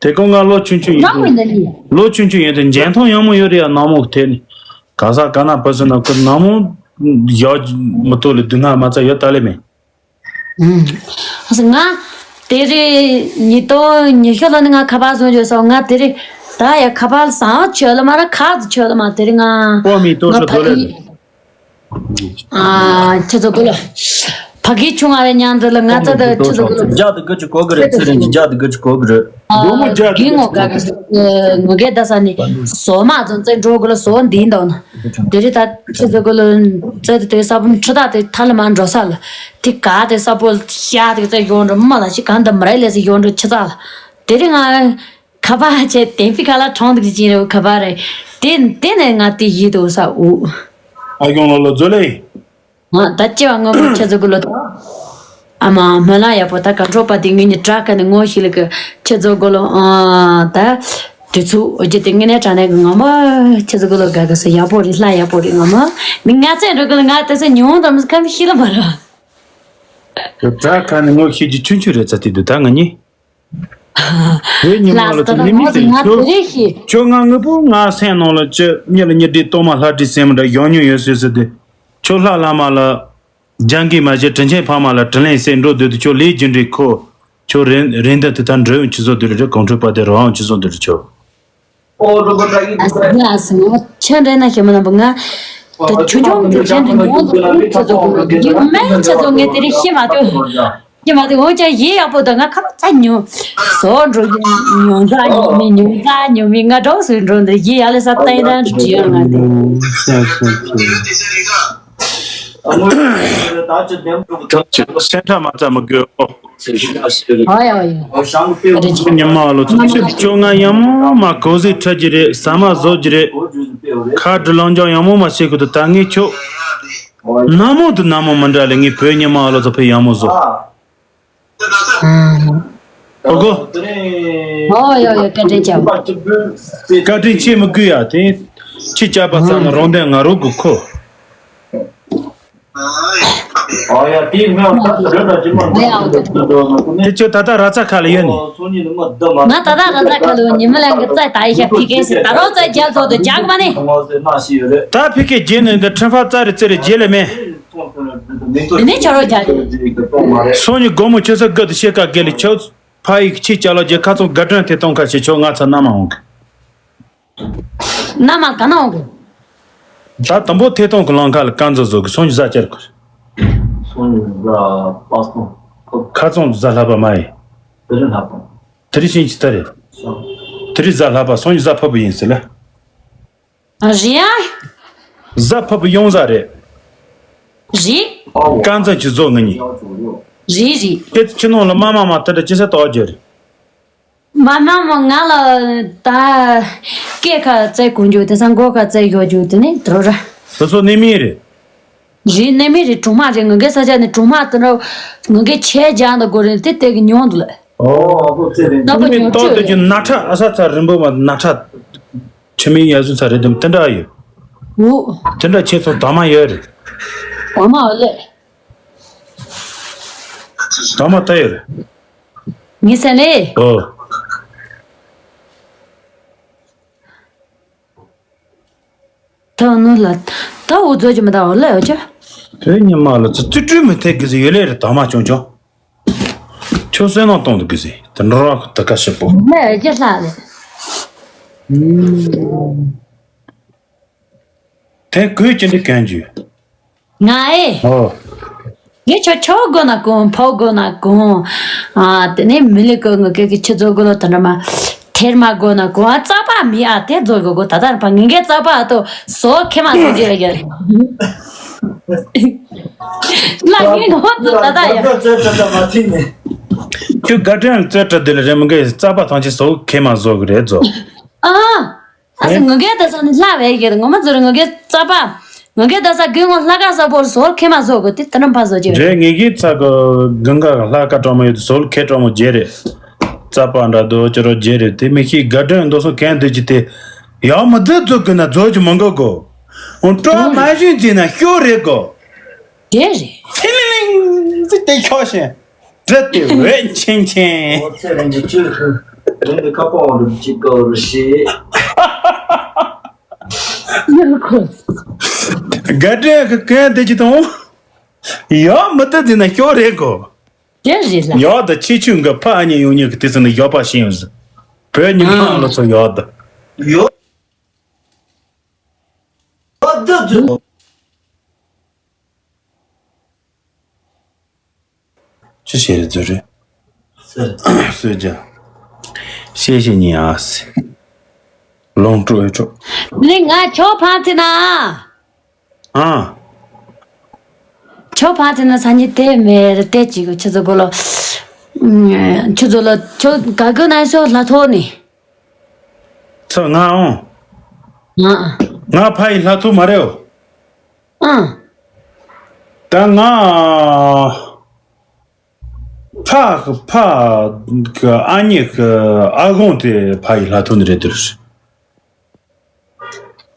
དེ་ཀོ་ང་ལོ་ཆུང་ཆུང་ཡིན་དུས། ལོ་ཆུང་ཆུང་ཡིན་དུས་འཇོན་ཐང་ཡང་མོ་ཡོད་རེད་ཡ། ནག་མོ་དེ་ནི་ག་ས་ག་ན་བུ་སུ་ན་ཁུར་ནག་མོ་ཡག་མི་ཏོ་ལི་དུ་ང་མ་ཚ་ཡོད་ད་ལེ་མེད། ང་དེ་རེ་ཉིས་སྟོང་ཉི་ཤུ་ལོ་ནི་ང་ཁ་པར་བཟུང་བྱོས་སོང་། ང་དེ་རེ་ད་ཡ་ཁ་པར་བཟང་ཆོས་ལ་མ་ར་ཁ་ཚ་ཆོས་ལ་མ་དེ་རེ་ང་ཨོ་མི་ཏོ་ང་ཕ་ཤོ་དོ་ལེ་གི། ཨ་ཁྱེད་ཚོ་དགོས་ལ། ཕ་གི་ཆུང་བ་རེ་མཉམ་དུ་ལ་ང་ཚོ་དང་ཁྱེད་ཚོ་དགོས་ལ། འཇག་ཏུ་དགོས་ཆུ་གོ་གི་རེད། ཚེ་རིང་གི་འཇག་ཏུ་དགོས་ཆུ་གོ་གི་རེད། སྒོར་མོ་འཇག་ཏུ་གི་ངོ་དགོས་གི། ངོ་གེ་ད་ས་ནི་སོ་མ་ཚོ་བཙན་འགྲོ་དགོས་ལ། སོ་འདི་འདོག་ན་དེ་རི་ད་ཁྱེད་ཚོ་དགོས་ལ། ཚེ་དེ་དེ་ས་བུམ་ཁྲི་ད་དེ་ཐ་ལ་མ་འགྲོ་ས་ལ། དེ་ག་དེ་ས་བོ་ཤ་དེ་ཚེ་ཡོང་འགྲོ་མ་ལ་ཞིག་གང་དུ་མ་རེད་ལས་སི་ཡོང་འགྲོ་ཆི་ཚ་ལ། དེ་རི་ང་ཁ་པར་བྱས་དེ་ཕི་ཁ་ལ་གྲོང་དུ་ཅི་རེད་ཁ་པར་རེད། དེ་དེ་ནས་ང་དེ་ཡིད་དུ་ས་འུ། ཨ་ཡོང་ལོ་ལོ་ཛོ་ལེ། ང་ད་ཅི་བ་ངོ་མ་ཁྱེད་ཚོ་གུ་ལོ་ད། ཨ་མ་སྨོན་ལམ་ཡག་པོ་ད་ག་འཕྲོ་པ་དེ་ངེད་གཉིས་དྲག་ག་ནས་ངོ་ཤེས་ལ་གི་ཁྱེད་ཚོ་གུ་ལོ་ཨ་ད། དུས་ཚོད་འོ་ཅི་དེ་ངེད་གཉིས་དྲག་ནས་གི་ངོ་མ་ཁྱེད་ཚོ་གུ་ལོ་དགའ་གི་སོ་ཡག་པོ་རེད། ལྷ་ཡག་པོ་རེད། ངོ་མ་མི་ང་ཚོའི་འགྲོ་གི་ལ་ང་དེ་ཚོ་ཉུང་དམ་ཁམ་ཤི་ལ་མ་ར། དྲག་ག་ནས་ངོ་ཤེས་ཀྱི་ཆུང་ཆུང་རེད་ཚ་དེ་དུ་ད་ང་གཉིས། བོད་ཉི་མ་ལ་ཚོ་མི་མི་ཟེར་ཁྱོད། ཁྱོད་ང་དངོས་པོ་ང་སེམས་ནང་ལ་ཅི་གཉིད་ལ་གཉིད་བདེ་གཏོང་མ་ལྷ་བྲིས་སེམས་འདྲ་ཡོང་མྱོང་ཡོད་སྲིད་ཟེར་ཏེ། ཁྱོད་ལྷ་བླ་མ་ལ་སྦྱང་གི་མ་བྱེད་དྲིན་ཆེན་ཕ་མ་ལ་དྲིན་ལན་གསོས་འགྲོ་འདོད་དུ་ཁྱོད་ལས་རྒྱུ་འབྲས་ཁོ། ཁྱོད་རེ་རེ་འདུན་དུ་ད་འགྲོ་ཡོང་ཆུ་བཟོ་འདི་རེ་རེ་གོང་ཁྲོད་པ་དེ་རོ་ཡོང་ཆུ་བཟོ་འདི་རེ་ཁྱོད། ཨ་སི་ང་ཨ་སི་ང་ཁྱོད་འདྲེ་ན་ཤེས་མ་ན་པ་ང་། ད་ཆུ་ཆུང་དུ་ཁྱོད་འདྲེ་ཉོ་འདུག་ཁྱོད་ཚོ་གོ་གི་མེད་ཁྱོད་ཚོ་ངས་དེ་རིང་ཤེས་མ་ཐུབ། ཤེས་མ་ཐུབ་འོ་ཅག་ཡིན་ཡག་པོ་ད་ང་ཁ་པར་ཙ་ཉོ། བཟོ་འགྲོ་གི་ཉོ་ཛ་ཉོ་མི་ཉོ་ཛ་ཉོ་མི་ང་གྲོགས་སུ་འགྲོ་འདི་ཡིན་ཡག་ལས་ས་ཏན་ཏན་དུ་བྲིས་ཡོད་ང་དེ། སེམས་ཁྲལ་མ་རྩ་མི་དགོས། ཨོ་ཡ་ཨོ་ཡ། ཉི་མ་ལོ་ཚོ་ཚིག་བཅོ་ལྔ་ཡང་མ་གོང་ཟིག་འཁྲབ་ཀྱི་རེད། ཟ་མ་བཟོ་རྒྱུ་རེད། ཁ་བྲི་ལང་ཅང་ཡང་མོ་མ་བྱེད་ཁུ་དུ་ད་ངས་ཁྱོད། ནམ་མོ་དུ་ནམ་མོ་མི་འདྲ་ལེ་ངས་བོད་ཉི་མ་ལོ་ཚོ་ཕེ་ཡང་མོ་བཟོ། ཨོ་གོ། ཨོ་ཡོ་ཡོ་བཀའ་དྲིན་ཆེ། བཀའ་དྲིན་ཆེ་མི་དགོས་ཡ་དེ། ཁྱི་སྐྱ་པ་ཚ་ན་རང་དོན་ང་རོ་དགོས་ཁོ། ཨ་ཡ་དེའི་སྨོན་ལམ་ད་རེ་ད་ཅི་མ་འདུག་འདུག་འདུག་འདུག་ནི། དེ་ཁྱོད་ད་ལྟ་ར་ཚ་ཁ་ལ་ཡོད་ནི། ང་ད་ལྟ་ར་ཚ་ཁ་ལ་ཡོད་ཉི་མ་ལ་གི་རྩ་ད་ཡི་ཤ་ཕི་ཀེ་སི་ད་རོ་རྩ་རྒྱལ་ཚོགས་དུ་རྒྱག་མ་ནི། ད་ཕི་ཀེ་རྒྱལ་ནི་འདི་ཁྲིམས་ཕ་རྩ་རེ་རྩེ་རེ་རྒྱལ་ལེ་མེ། དེ་ནས་ཆ་རོགས་རྒྱག་གི། སོང་ཉི་སྒོར་མོ་ཁྱོད་ས་དགའ་དུ་ཤེས་ཀ་དགེ་ལེ་ཁྱོད་ཕ་ཡིག་ཁྱི་ཅག་ལ་རྒྱལ་ཁ་ཚོང་དགའ་སྒྲོན་དེ་གཏོང་ཁ་ཤས་ཁྱོད་ང་ཚ་ན་མ་འོང་གི། ན་མ་ག་ན་འོང་གི། ད་དང་པོ་ཐད་གཏོང་གི་ལམ་ཁ་ལ་དཀར་མཛོ་བཟོ་གི་སོང་ཉི་ཟ་བཅར་གི། སོང་ཉི་ཟ་པ་སོང་། ཁ་ཚོང་ཟ་ལྷ་པ་མ་ཡིན། དེ་རིང་ལྷ་པ། དེ་རིང་ཤིང་ཅི་ལྟ་རེད། སོང་། དེ་རིང་ཟ་ལྷ་པ་སོང་ཉི་ཟ་ཕ་བུ་ཡིན་ཟེར་ལ། རེད་ཡ། ཟ་ཕ་བུ་ཡོང་ཟ་རེད། རེད། དཀར་མཛོ་གི་བཟོ་ང་གཉིས། རེད་རེད། ཁྱེད་ཁྱི་ནང་ལ་མ་མ་མ་དེ་འདྲ་ཅི་ཟ་ཏོག་རྒྱུ་རེད། མ་མ་མོ་ང་ལ་ད་སྐེ་ཁ་རྩེ་གོན་རྒྱུ་དེ་སང་མགོ་ཁ་རྩེ་གཡོ་རྒྱུ་དེ་ནི་དྲོ་ར། དེ་ཚོ་ནི་མི་རེད། རེད། ནས་མི་རེད། གྲོང་མ་རེད། ང་གའི་ས་ཆ་ནས་གྲོང་མ་དེ་འདྲ་ང་གའི་ཆས་རྒྱག་འདི་དགོས་རེད། དེ་དེ་གི་ཉོ་འདུག་ལ། ཨོ་ཨ་ཕོ་ཚེ་རིང་། ནག་པོ་ཉོ་ཏོག་སྤྲོད་དེ་རེད། ཀྱི་ནག་ཁྲ་ཨ་ས་ཚ་རིང་པོ་མ་ནག་ཁྲ་ཆུ་མིག་ཡ་སུ་ཚ་རེད་དམ་དེ་འདྲ་ཡོད། འོ། དེ་འདྲ་ཁྱེད་ཚོ་དྭངས་མ་ཡོད་རེད། དྭངས་མ་ཨོ་ལེ། དྭངས་མ་ད་ཡོད་རེད། ངའི་སེམས་ལས། ཨོ། ད་ནུ་ལ། ད་འུ་ཚོ་ཅི་མ་ད་འོ་ལེ་འོ་ཅི། དེ་ཉི་མ་ལ་ཚ་ཙི་ཏྲུ་མི་ཐེག་གི་ཟི་ཡོད་ལེ་རེད། དྭངས་མ་ཆུང་ཆུང་། ཁྱོད་བསོད་ནམས་གཏོང་དུ་གི་ཟེ། དེ་འགྲོ་ར་ད་ཀ་ཞིག་པོ། ལས་ཀྱི་ལྷག་ལས། དེ་གོས་ཅི་འདྲ་གན་རྒྱུ། ང་ཨེ། ཨོ། ངས་ཁྱོད་ཆོ་དགོས་ན་གོང་ཕོ་དགོས་ན་གོང་། ཨ་དེ་ནས་མི་ལི་ཀོ་ངོ་ཀེ་ཀི་ཆི་ཚོ་དགོས་ལོ་ད་འདྲ་མ། ཐེར་མ་དགོས་ན་གོང་ཨ་རྩ་པ་མི་ཨ་དེ་ཚོ་དགོས་གོ་ད་ད་ར་པ་ངེ་གེ་རྩ་པ་ཨ་ཏོ་སོ་ཁེ་མ་སོ་རྒྱུ་ར་རྒྱུ། ལ་ངའི་ངོ་ཚོ་ད་ལྟ་ཡ། ཁྱོད་དགའ་སྤྲོའི་རྩེ་གྲ་དེ་ལ་རེ་མི་དགའི་རྩ་པ་ཐང་ཆེ་སོ་ཁེ་མ་བཟོ་གི་རེད་ཛོ། ཨ། ཨ་སི་ངོ་གེ་ད་ས་ནི་ལྷ་བས་ཡོད་ངོ་མ་ཚོ་རེ་ངོ་གེ་རྩ་པ། ངོ་གེ་ད་ས་དགུན་ངོ་ལྷ་ཀ་ས་པོར་སོ་ཁེ་མ་བཟོ་གི་དེ་ད་ནམ་ཕ་བཟོ་གི་རེད། ངེ་གི་ཚ་གི་དགུན་ཁ་ལྷ་ཀ་གྲོག་མ་ཡོད་དུ་སོ་ཁེ་གྲོག་མོ་རྒྱལ་རེད། རྩ་པ་འདྲ་དོ་ཅི་རོ་རྒྱལ་རེད་དེ་མི་ཤི་དགའ་སྤྲོའི་འདོད་སོང་གན་དུ་ཅི་དེ། ཡང་མི་བདེ་ཚོ་གི་ན་རྫོ་ཅི་མང་གི་གོ། འོ་སྤྲོ་མ་བཞིན་ཅི་ན་ཤོ་རེད་གོ། དེ་རེད། ཚི་ལི་ལིང་ཚི་དེ་ཤོ་ཤེ། དྲི་དེ་འོད་ཆེན་ཆེན། ཨོ་ཚེ་རིང་གི་ཅི་ཁུ། རིང་གི་ཁ་པོ་འོང་འདུག་ཅི་གོ་རུ་ཤི། ཡོད་གོ། དགའ་སྤྲོའི་གི་གན་དེ་ཅི་དང་། ཡང་མི་བདེ་ཅི་ན་ཤོ་རེད་གོ། དེ་རེད་ལ། ཡོད་ད་ཁྱི་ཆུ་འགའ་ཕ་ཨ་ཉེ་ཡོང་ཉེ་གི་དེ་ཚོ་ནི་ཡོད་པ་ཤེས་ཡོང་ཟིན། བོད་ཉི་མ་ལ་ཚོ་ཡོད་ད། ཡོད། ཨ་ད་ཚོ། ཅི་བྱེད་རེད་ཚོ་རེད། སོས་ཀྱང་། ཤེས་ཤེས་ཉིན་ཨ་སི། ལོང་སྤྲོ་ཨེ་སྤྲོ། ནི་ང་ཆོ་ཕང་ཚི་ན། ཨ། ཁྱོད་ཕ་ཚེ་ན་སང་ཉིན་དེ་མེད་རེད་དེ་གཅིག་གི་ཆུ་ཚོད་གོ་ལོ། ཆུ་ཚོད་ལ་ཁྱོད་ག་གི་ན་ཤོ་ལྷ་ཐོ་ནི། ཚོ་ང་འོང་། ང་། ང་ཕ་ཡི་ལྷ་ཐོ་མ་རེད་འོ། ཨང་། ད་ང་། ཕ་ཕ་གི་ཨ་མྱེས་ཀྱི་ཨ་གོང་དེ་ཕ་ཡི་ལྷ་ཐོ་ནི་རེད་དེ།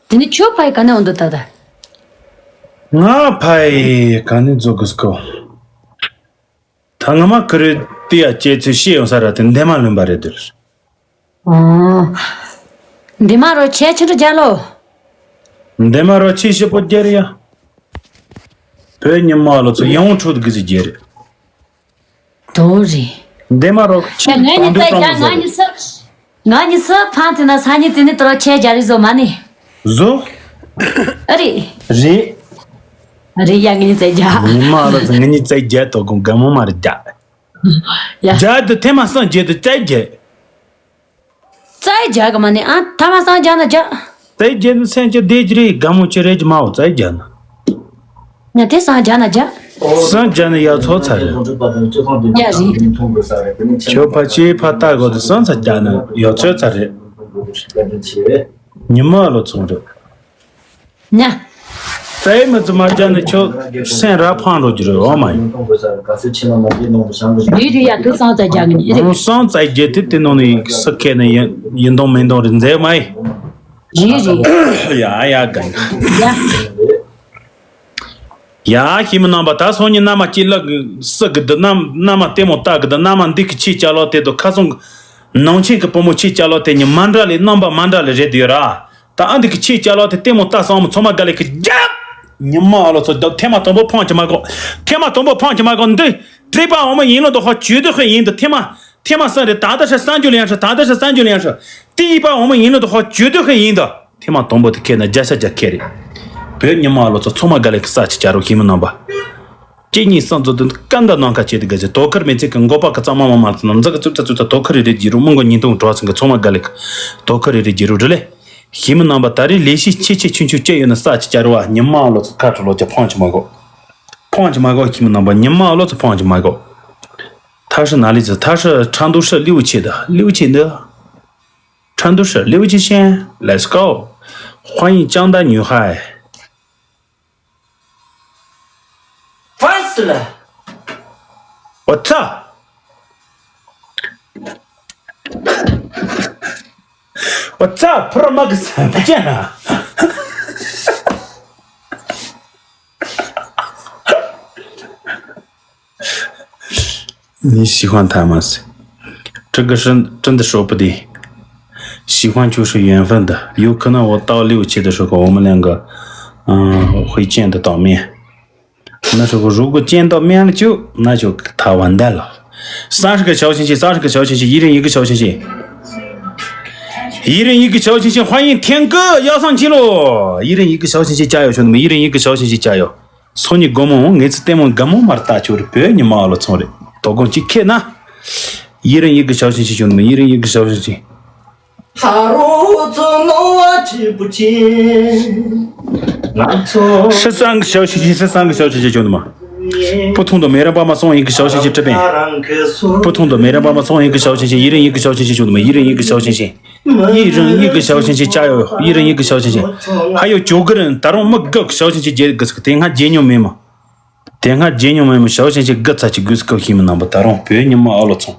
དེ་ནི་ཁྱོད་ཕ་ཡི་ག་ནས་འོང་འདུག་ད་ད། ང་ཕ་ཡི་ག་ནས་འཛུགས་དགོས་གོ། ད་ང་མ་ཁི་རི་ཏི་ཡ་ཅེ་ཚོས་ཤེས་ཡོང་ས་ར་དེ་འདེ་མ་ལོན་པ་རེད་དེ། ཨོ། འདེ་མ་རོ་ཆེ་ཆུ་འདྲ་རྒྱ་ལོ། འདེ་མ་རོ་ཆེ་ཞེ་པོ་རྒྱ་རེད་ཡ། བོད་ཉི་མ་ལོ་ཚོ་ཡང་འཕྲོད་དགོས་ཟེར་རྒྱ་རེད། དོ་རེད། འདེ་མ་རོ་ཆེ་ཡ་ངའི་ནི་ཙེ་རྒྱ་ང་ནི་སུ། ང་གཉིས་སུ་ཕན་ཚུན་ན་སང་ཉིན་དེ་ནི་དོ་ཆེ་རྒྱ་རི་བཟོ་མ་ནི། བཟོ། ཨ་རི། རེད། རི་ཡ་ངེད་གཉིས་རྩེ་རྒྱ། ཉི་མ་ལ་ཚོ་ངེད་གཉིས་རྩེ་རྒྱ་དོ་དགོང་དགའ་མོ་མ་རེད་རྒྱ། ཡ། རྒྱ་དུ་ཐེ་མ་སང་རྒྱ་དུ་རྩེ་རྒྱ། རྩེ་རྒྱ་གི་མ་ནི་ཨ་ཐ་མ་སང་རྒྱ་ན་རྒྱ། རྩེ་རྒྱ་ནི་སེམས་ཀྱི་བདེ་རྒྱུ་རེད་དགའ་མོ་ཆེ་རེད་ཀྱི་མ་འོ་རྩེ་རྒྱ་ན། ང་དེ་སང་རྒྱ་ན་རྒྱ། སང་རྒྱ་ན་ཡ་ཚོ་ཚ་རེད། ཡ་རེད། ཁྱོད་ཕ་ཆེ་ཕ་ལྟ་དགོས་དུ་སང་ཚ་རྒྱ་ན་ཡ་ཚོ་ཚ་རེད། ཉི་མ་ལོ་ཚོང་རེད། ཉ། ད་ཡི་མི་ཚོ་མ་རྒྱ་ན་ཁྱོད་སེམས་ར་ཕང་རོ་རྒྱུ་རེད་འོ་མ་ཡིན། རེད་རེད་ཡ་དུ་སང་ཚ་རྒྱ་ནི་རེད། སང་ཚ་རྒྱ་དེ་དེ་ནང་ནས་སུ་ཁེ་ནས་ཡིན་ཡིན་དང་མིན་དང་རེད་མཛད་མ་ཡིན། རེད་རེད། ཡ་ཡ་ག་ཡ། ཡ་ཤི་མི་རྣམ་པ་ད་སང་ཉིན་མནའ་མ་གཅིག་ལ་སུ་གི་འདི་མནའ་མནའ་མ་ལྟད་མོ་ལྟ་གི་འདི་མནའ་མ་འདི་གི་ཆེས་སྐྱ་ལོ་དེ་དུ་ཁ་སང་ནང་ཆེན་གི་བུ་མོ་ཆེས་སྐྱ་ལོ་དེ་ཉིན་མ་འདྲ་ལས་རྣམ་པ་མ་འདྲ་ལས་རེད་དུ་ཡོད་ར། ད་ཨ་འདི་གི་ཆེས་སྐྱ་ལོ་དེ་ལྟད་མོ་ལྟ་སོང་མི་ཚང་མ་དགའ་ལས་གི་རྒྱབ། ཉི་མ་ཨ་ལོ་ཚོ་ཐེ་མ་དང་པོ་ཕང་གི་མ་གོ། ཐེ་མ་དང་པོ་ཕང་གི་མ་གོ་འདི། དྲེག་པ་འོ་མ་ཡིན་ལོ་དོ་ཧོ་ཇུས་དུ་ཧོ་ཡིན་དུ་ཐེ་མ། ཐེ་མ་སང་རེད་ད་ལྟ་ཧྲ་སང་རྒྱུ་ལ་ཡང་ཧྲ་ད་ལྟ་ཧྲ་སང་རྒྱུ་ལ་ཡང་ཧྲ། ཏི་ཡི་པ་འོ་མ་ཡིན་ལོ་དོ་ཧོ་ཇུས་དུ་ཧོ་ཡིན་དུ། ཐེ་མ་དང་པོ་དུ་ཁེ་ན་རྒྱ་ཤ་རྒྱ་ཁེ་རེད། བོད་ཉི་མ་ཨ་ལོ་ཚོ་ཚང་མ་དགའ་ལས་གི་ས་ཆི་ཆ་རོ་ཧི་མི་རྣམ་པ། གཅིག་གཉིས་གསུམ་ཚོ་དུ་ཀ་འདའ་ནང་ཁ་བྱེད་དུ་དགའ་ཆེ་དོ་ཁར་མེ་ཚིག་གི་མགོ་པ་གི་གཙང་མ་མ་མ་ལ་ཚོ་ན་འཛག་གི་ཙུབ་ཙ་ཙུབ་ཙ་དོ་ཁར་རེ་རེ་རྒྱུ་རུ་མི་མགོ་ཉིས་སྟོང་གྲོགས་ཚང་གི་ཚང་མ་དགའ་ལས་གི་དོ་ཁར་རེ་རེ་རྒྱུ་རུ་རེ་ལས། ཧི་མི་རྣམ་པ་ད་རེས་ལས་གཞི་ཆེ་ཆེ་ཆུང་ཆུང་བཅས་ཡོད་ན་ས་ཆི་ཆ་རོ་བ་ཉི་མ་ཨ་ལོ་ཚོ་ཁ་ཁྲོ་ལོ་ཆ་ཕང་ཆི་མ་གོ། ཕང་ཆི་མ་གོ་ཧི་མི་རྣམ་པ་ཉི་མ་ཨ་ལོ་ཚོ་ཕང་ཆི་མ་གོ། ཐ་ཧྲི་ན་ལི་ཚི་ཐ་ཧྲི་ཁྲ་འདུ་ཧྲི་ལིའུ་ཆེ་ད་ལིའུ་ཆེ་འདི། ཁྲ་འདུ་ཧྲི་ལིའུ་ཆེ་ཤན། Let's go. 欢迎江南女孩。What's up, Pro Max? 不见了。你喜欢他吗？这个是真的说不定。喜欢就是缘分的，有可能我到六七的时候，我们两个，嗯，会见得到面。那时候如果见到面了就，那就他完蛋了。三十个小星星，三十个小星星，一人一个小星星。一人一个小星星，欢迎天哥要上去喽！一人一个小星星，加油，兄弟们！一人一个小星星，加油！送你个梦，我是对梦，个梦嘛，大球的，不要你妈了，冲的，多光去看呐！一人一个小星星，兄弟们，一人一个小星星。 十三个小星星，十三个小星星，兄弟们。不同的每人帮忙送一个小星星这边。不同的每人帮忙送一个小星星，一人一个小星星，兄弟们，一人一个小星星。一人一个小星星，加油！一人一个小星星。还有九个人，打中每个小星星，这个，这个，等下解决没嘛？等下解决没嘛？小星星，各自去，各自去，你们能不打中？别你妈了，冲！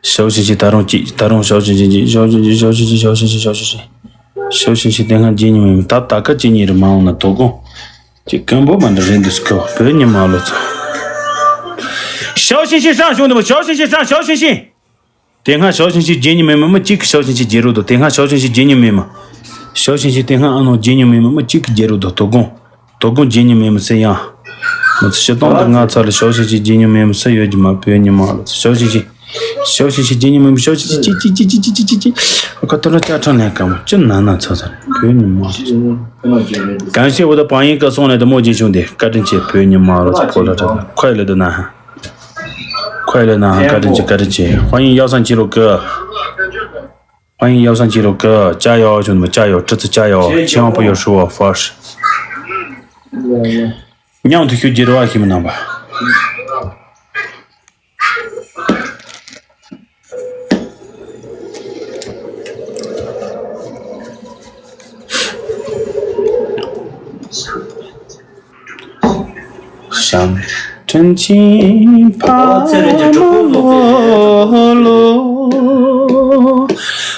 小星星，打中几，打中小星星，小星星，小星星，小星星，小星星，小星星，等下解决没嘛？打，打个解决的忙呢，多光。这根本嘛，这人都是狗，别你妈了，操！小星星上，兄弟们，小星星上，小星星。 དེ་སྔ་ཞའོ་ཆིན་ཆིན་རྗེ་ཉི་མེ་མི་མི་གཅིག་གི་ཞའོ་ཆིན་ཆིན་རྗེ་རུ་དོ། དེ་སྔ་ཞའོ་ཆིན་ཆིན་རྗེ་ཉི་མེ་མི། ཞའོ་ཆིན་ཆིན་དེ་སྔ་ཨ་ནོ་རྗེ་ཉི་མེ་མི་མི་གཅིག་གི་རྗེ་རུ་དོ། དོ་དགོང་། དོ་དགོང་རྗེ་ཉི་མེ་མི་སེ་ཡང་། མི་ཚེ་ཕྱི་སྟོང་དང་ལྔ་ཚར་ལ་ཞའོ་ཆིན་ཆིན་རྗེ་ཉི་མེ་མི་སེ་ཡོད་ཀྱི་མ་བོད་ཉི་མ་ལ་ཚེ་ཞའོ་ཆིན་ཆིན། ཞའོ་ཆིན་ཆིན་རྗེ་ཉི་མེ་མི་ཞའོ་ཆིན་ཆིན་ཅི་ཅི་ཅི་ཁ་ཐོར་ལ་ཅ་ཁྲ་ལན་ཀ་མོ་ཅི་ན་ན་ཚ་ཚ་རེད་བོད་ཉི་མ་ལ་ཚེ། གང་ཤེས་བོ་ད་བང་ཡིག་ག་སོང་ལས་ད་མོ་རྗེ་ཆུང་དེ་བཀའ་དྲིན་ཆེ་བོད་ཉི་མ་ལ་ཚེ་ཁོ་ལ་ཁྲ་ཁོ་ཡ་ལ་ད་ན་ཧ། 快乐的呐，赶紧去，赶紧去。欢迎幺三七六哥，欢迎幺三七六哥，加油，兄弟们，加油，这次加油，千万不要输啊，first。让我去学吉他，兄弟们吧。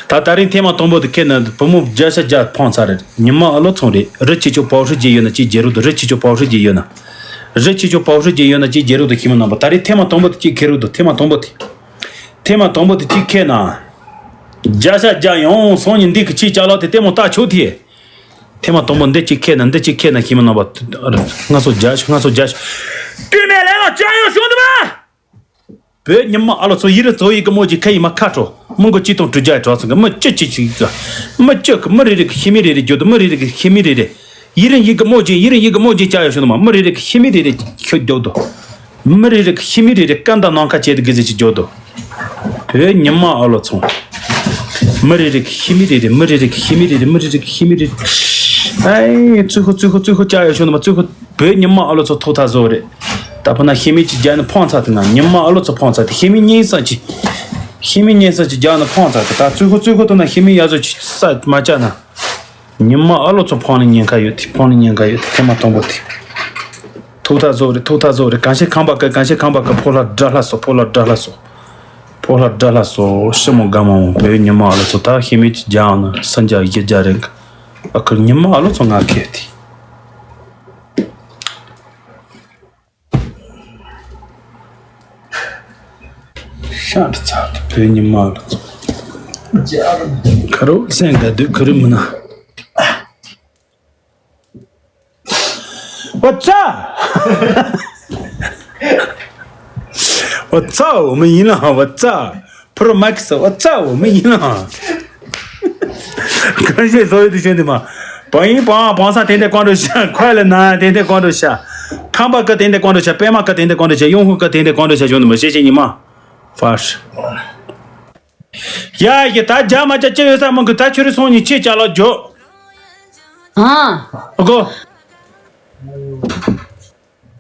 ད་ད་རིང་ཐེངས་མ་དང་པོ་དེ་ཁེལ་ན་བུ་མོ་བརྒྱ་ཆ་བརྒྱ་ཕངས་ཚར་རེད། ཉི་མ་ཨ་ལོ་ཚོང་རེད། རི་ཆེ་ཆོ་པའོ་ཧྲི་རྗེ་ཡོད་ན་ཅི་རྗེ་རུ་དུ། རི་ཆེ་ཆོ་པའོ་ཧྲི་རྗེ་ཡོད་ན། རི་ཆེ་ཆོ་པའོ་ཧྲི་རྗེ་ཡོད་ན་ཅི་རྗེ་རུ་དུ་ཁྱི་མོ་རྣམ་པ། ད་རིང་ཐེངས་མ་དང་པོ་དེ་ཅི་ཁེལ་རུ་དུ། ཐེངས་མ་དང་པོ་དེ། ཐེངས་མ་དང་པོ་དེ་ཅི་ཁེལ་ན། བརྒྱ་ཆ་བརྒྱ་ཡོང་སོང་ཉིན་འདི་གི་ཅི་ཅ་ལག་དེ་ལྟད་མོ་ལྟ་ཆོག་དེ། ཐེངས་མ་དང་པོ་འདི་གཅིག་ཁེལ་ན་འདི་གཅིག་ཁེལ་ན་ཁྱི་མོ་རྣམ་པ། ལྔ་སོ་བརྒྱ་ཞུ་ལྔ་སོ་བརྒྱ་ཞུ། དུས་མེད་ལས་ལ་ཅང་ཡོད་བྱུང་འདུག་མ། བོད་ཉི་མ་ཨ་ལོ་ཚོ་ཡི་རི་ཚོ་ཡི་གི་མོ་གཅིག་ཁ་ཡི་མ་ཁ་ཁྲོ་མི་མགོ་གཅིག་སྟོང་དྲུག་བརྒྱ་གྲོགས་ཚང་གི་མི་གཅིག་གཅིག་གཅིག་གི་མི་གཅིག་གི་མི་རེ་རེ་གི་ཤི་མི་རེ་རེ་རྒྱུ་དུ་མི་རེ་རེ་གི་ཤི་མི་རེ་རེ། ཡི་རི་ཡི་གི་མོ་གཅིག་ཡི་རི་ཡི་གི་མོ་གཅིག་ཅང་ཡོད་བྱུང་འདུག་མ། མི་རེ་རེ་གི་ཤི་མི་རེ་རེ་ཁྱོད་རྒྱུ་དུ། མི་རེ་རེ་གི་ཤི་མི་རེ་རེ་སྐད་མདའ་ནང་ཁ་བྱས་ཏེ་གི་ཟེར་གྱི་འཇོག་དོ། བོད་ཉི་མ་ཨ་ལོ་ཚོང་། མི་རེ་རེ་གི་ཤི་མི་རེ་རེ། མི་རེ་རེ་གི་ཤི་མི་རེ་རེ། མི་རེ་རེ་གི་ཤི་མི་རེ་རེ། ཨའི་ཙུ་ཧུ་ཙུ་ཧུ་ཙུ་ཧུ་ཅག་ཡོད་ཤོད་ནི་མ་ཙུ་ཧུ། བོད་ཉི་མ་ཨ་ལོ་ཚོ་ཐོག་ཐག་བཟོ་རེད། ད་ཕ་ན་ཤི་མི་ཅི་རྒྱ་ནི་ཕོང་ཚ་དེ་ན་ཉི་མ་ཨ་ལོ་ཚོ་ཕོང་ཚ་དེ་ཤི་མི་གཉིས་ས་ཅི། ཤི་མི་གཉིས་ས་ཅི་རྒྱ་ནི་ཕོང་ཚ་དེ་ད་ཙུ་ཧུ་ཙུ་ཧུ་དུ་ན་ཤི་མི་ཡ་ཟོ་ཅི་ས་མ་ཅག་ན། ཉི་མ་ཨ་ལོ་ཚོ་ཕོང་ནི་ཉེན་ཁ་ཡོད་དེ། ཕོང་ནི་ཉེན་ཁ་ཡོད་དེ། ཐེངས་མ་དང་པོ་དེ། ཐུགས་ཐག་བཟོ་རེད། ཐུགས་ཐག་བཟོ་རེད། གང་ཤེས་ཁང་པ་ཀ་གང་ཤེས་ཁང་པ་ཀ་ཕོ་ལྷ་དགྲ་ལྷ་སོ། ཕོ་ལྷ་དགྲ་ལྷ་སོ། ཕོ་ལྷ་དགྲ་ལྷ་སོ། ཤི་མོ་དགའ་མོ་བོད་ཉི་མ་ཨ་ལོ་ཚོ་ད་ཤི་མི་ཅི་རྒྱ་ཨ་ན་སན་རྒྱ་ཡི་རྒྱ་རེད། ཨ་ཁུ་ཉི་མ་ཨ་ལོ་ཚོ་ང་ཁེ་དེ། ཤ་འདི་ཚ་བོད་ཉི་མ་ལ། ཁ་རོ་སེང་ག་དུས་ཁུ་རི་མི་ན། What's up? What's up? 我们赢了，What's up? Pro Max, What's up? 我们赢了。 感谢所有的兄弟们。 བང་ཡིན་བང་བང་ས་དེ་འདྲ་ཀོང་འགྲོ་ཤ། ཁོས་ལ་ན་དེ་འདྲ་ཀོང་འགྲོ་ཤ། ཁང་པ་ཀ་དེ་འདྲ་ཀོང་འགྲོ་ཤ། པད་མ་ཀ་དེ་འདྲ་ཀོང་འགྲོ་ཤ། ཡོང་ཧུ་ཀ་དེ་འདྲ་ཀོང་འགྲོ་ཤ། བྱུང་ནི་མ་ཤེས་ཤེས་ཉི་མ། ཧྥར། ཡ་ཡི་ད་རྒྱ་མ་ཅག་ཅི་ཡོད་ས་མང་གི་ད་ཁྱོད་རི་སོང་ཉི་ཆེ་ཅག་ལ་འཇོག་ཨ། ཨ་གོ།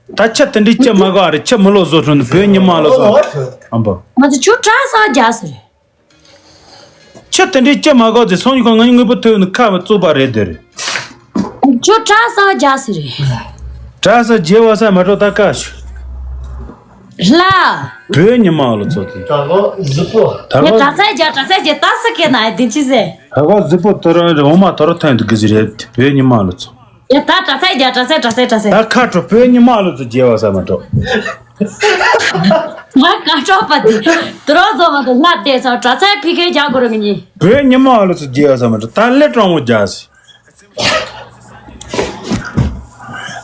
ད་ཆ་དེ་འདྲའི་ཅི་མ་གོ་ཨ་རེ་ཆ་མི་ལོ་བཟོ་ཁྲོ་ནི་བོད་ཉི་མ་ལ་བཟོ། ཨམ་པ། ང་ཚོ་ཁྱོད་གྲྭ་ས་རྒྱ་ཟེར། ཁྱི་དེ་འདྲའི་ཅི་མ་གོ་ཚེ་སང་ཉིན་ཁོ་ང་གཉིས་དངོས་པོ་ཐོས་ནི་ཁ་བ་བཙུགས་པ་རེད་དེ་རེད། ཁྱོད་གྲྭ་ས་རྒྱ་ཟེར་རེད། གྲྭ་ས་རྗེ་བ་ས་མ་གྲོགས་ད་ཀ་ཞུ། ལ། བོད་ཉི་མ་ལོ་ཚོ་དེ། ད་ལོ་གཟི་པོ། ད་ཡ་ལོ། གྲྭ་ས་རྒྱ་གྲྭ་ས་རྒྱ་ད་ས་ཀེ་ན་དེ་ཅི་ཟེ། ད་ལོ་གཟི་པོ་དོ་ར་འོ་མ་དོ་ར་ཐོན་དུ་གི་ཟི་རེད། བོད་ཉི་མ་ལོ་ཚོ། ཡ་ད་གྲྭ་ས་རྒྱ་གྲྭ་ས་གྲྭ་ས་གྲྭ་ས། ད་ཁ་གྲོ་བོད་ཉི་མ་ལོ་ཚོ་རྗེ་བ་ས་མ་གྲོགས། ང་ཀ་ཅོག་པ་དེ། དུ་རོ་ཛོ་མ་དུ་ལ་དེ་ཚོ་གྲྭ་ས་ཕི་ཁེ་རྒྱ་གོ་ར་མི་ཉི། བོད་ཉི་མ་ལོ་ཚོ་རྗེ་བ་ས་མ་གྲོགས་ད་ལེ་གྲོང་མོ་རྒྱ་སི།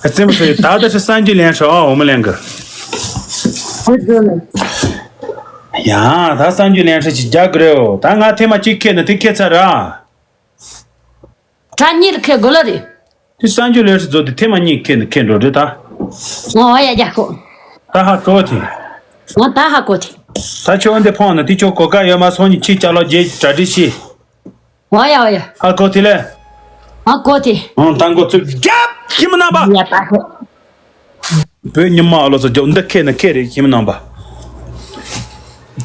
ཨ་ཙེ་མོ་ཟེར་ད་ལྟ་ཧྲི་གསར་འགྱུར་ལེན་ཧྲི་ཨ་འོ་མ་ལེན་གི། ཨོ་ཙེ་ནི། ཡང་ད་གསར་འགྱུར་ལེན་ཧྲི་ཅིག་རྒྱག་གི་རེད་འོ། ད་ང་ཐེངས་མ་གཅིག་ཁེལ་ནི་དེ་ཁེལ་ཚར་ར། གྲ་གཉིས་ལ་ཁེལ་དགོས་ལ་རེད། དེ་གསར་འགྱུར་ལེན་ཧྲི་ཛོ་དེ་ཐེངས་མ་གཉིས་ཁེལ་ནི་ཁེལ་འགྲོ་རེད་ད། ང་འོ་ཡ་རྒྱག་གོ། ད་ཧ་གོ་དེ། ང་ད་ཧ་གོ་དེ། ད་ཁྱོད་འདི་ཕོང་ན་དེ་ཁྱོད་གོ་ཀ་ཡོད་མ་སོང་ནི་ཁྱི་ཅག་ལོ་རྗེས་གྲ་སྒྲིག་ཤི། ཨོ་ཡ་ཨོ་ཡ། ཨ་ཀོ་ཐི་ལེ། ཨ་ཀོ་ཐི། ཨང་དང་གོ་ཚུ་རྒྱབ་ཁྱིམ་ནང་པ། ཡ་ད་ཧོ། བོད་ཉི་མ་ཨ་ལོ་ཚོ་རྒྱབ་འདི་ཁེ་ན་ཁེ་རེད་ཁྱིམ་ནང་པ།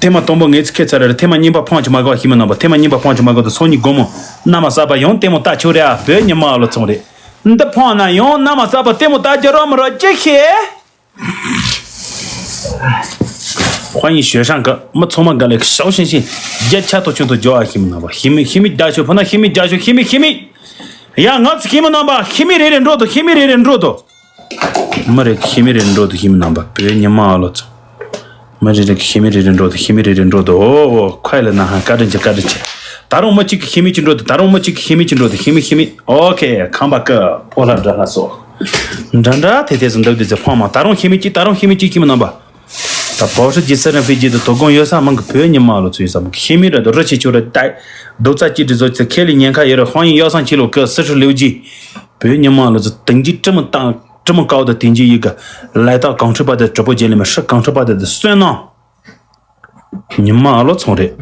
ཐེངས་མ་དང་པོ་ངེས་ཚིག་ཁེ་ཚར་རེད། ཐེངས་མ་གཉིས་པ་ཕང་ཆུ་མ་གོ་ཁྱིམ་ནང་པ། ཐེངས་མ་གཉིས་པ་ཕང་ཆུ་མ་གོ་ད་སོ་གཉིས་སྒོ་མོ་ན་མ་ས་པ་ཡང་ལྟད་མོ་ལྟ་ཆོག་རེད། ཨ་བོད་ཉི་མ་ཨ་ལོ་ཚོང་རེད། འདི་ཕང་ན་ཡང་ན་མ་ས་པ་ལྟད་མོ་ལྟ་རྒྱུ་རོ་མི་རོ་ཅི་ཤེས། 欢迎雪山哥，没错嘛，格雷个小星星，一切都全都叫阿希姆那吧，希米希米加修，碰到希米加修，希米希米，呀，我是希姆那吧，希米人人多多，希米人人多多，没人希米人人多多，希姆那吧，别人嘛了走，没人这个希米人人多多，希米人人多多，哦，快乐呐哈，嘎吱去嘎吱去，打扰没几个希米进多多，打扰没几个希米进多多，希米希米，OK，康巴哥，破烂这拉索，真的，天天是都得在胖嘛，打扰希米进，打扰希米进，希姆那吧。 ད་བོད་ཧྲི་རྗེ་སི་རན་ཕི་རྗེ་དུ་དོ་དགོང་ཡོད་ས་མང་གི་བོད་ཉི་མ་ལོ་ཚོ་ཡོད་ས་མང་གི་ཤེས་མི་ར་དུ་རི་ཆེ་ཆོ་ར་ད་རྡོ་རྩ་ཅི་འདྲི་ཚོ་ཚེ་ཁེ་ལི་ཉེན་ཁ་ཡོད་ར་ཧོང་ཡིན་ཡོད་སང་ཁྱི་ལོ་ཀི་སི་ཧྲི་ལེའུ་ཇི་བོད་ཉི་མ་ལོ་ཚོ་དིང་ཅི་ཀྲི་མོ་བཏང་ཀྲི་མོ་ཀའོ་ད་དིང་ཅི་ཡི་ག་ལའི་ད་གང་ཁྲི་པ་དེ་གྲི་པོ་རྗེ་ལི་མ་ཧྲི་གང་ཁྲི་པ་དེ་དུ་སོན་ནོ་ཉི་མ་ལོ་ཚོང་རེད།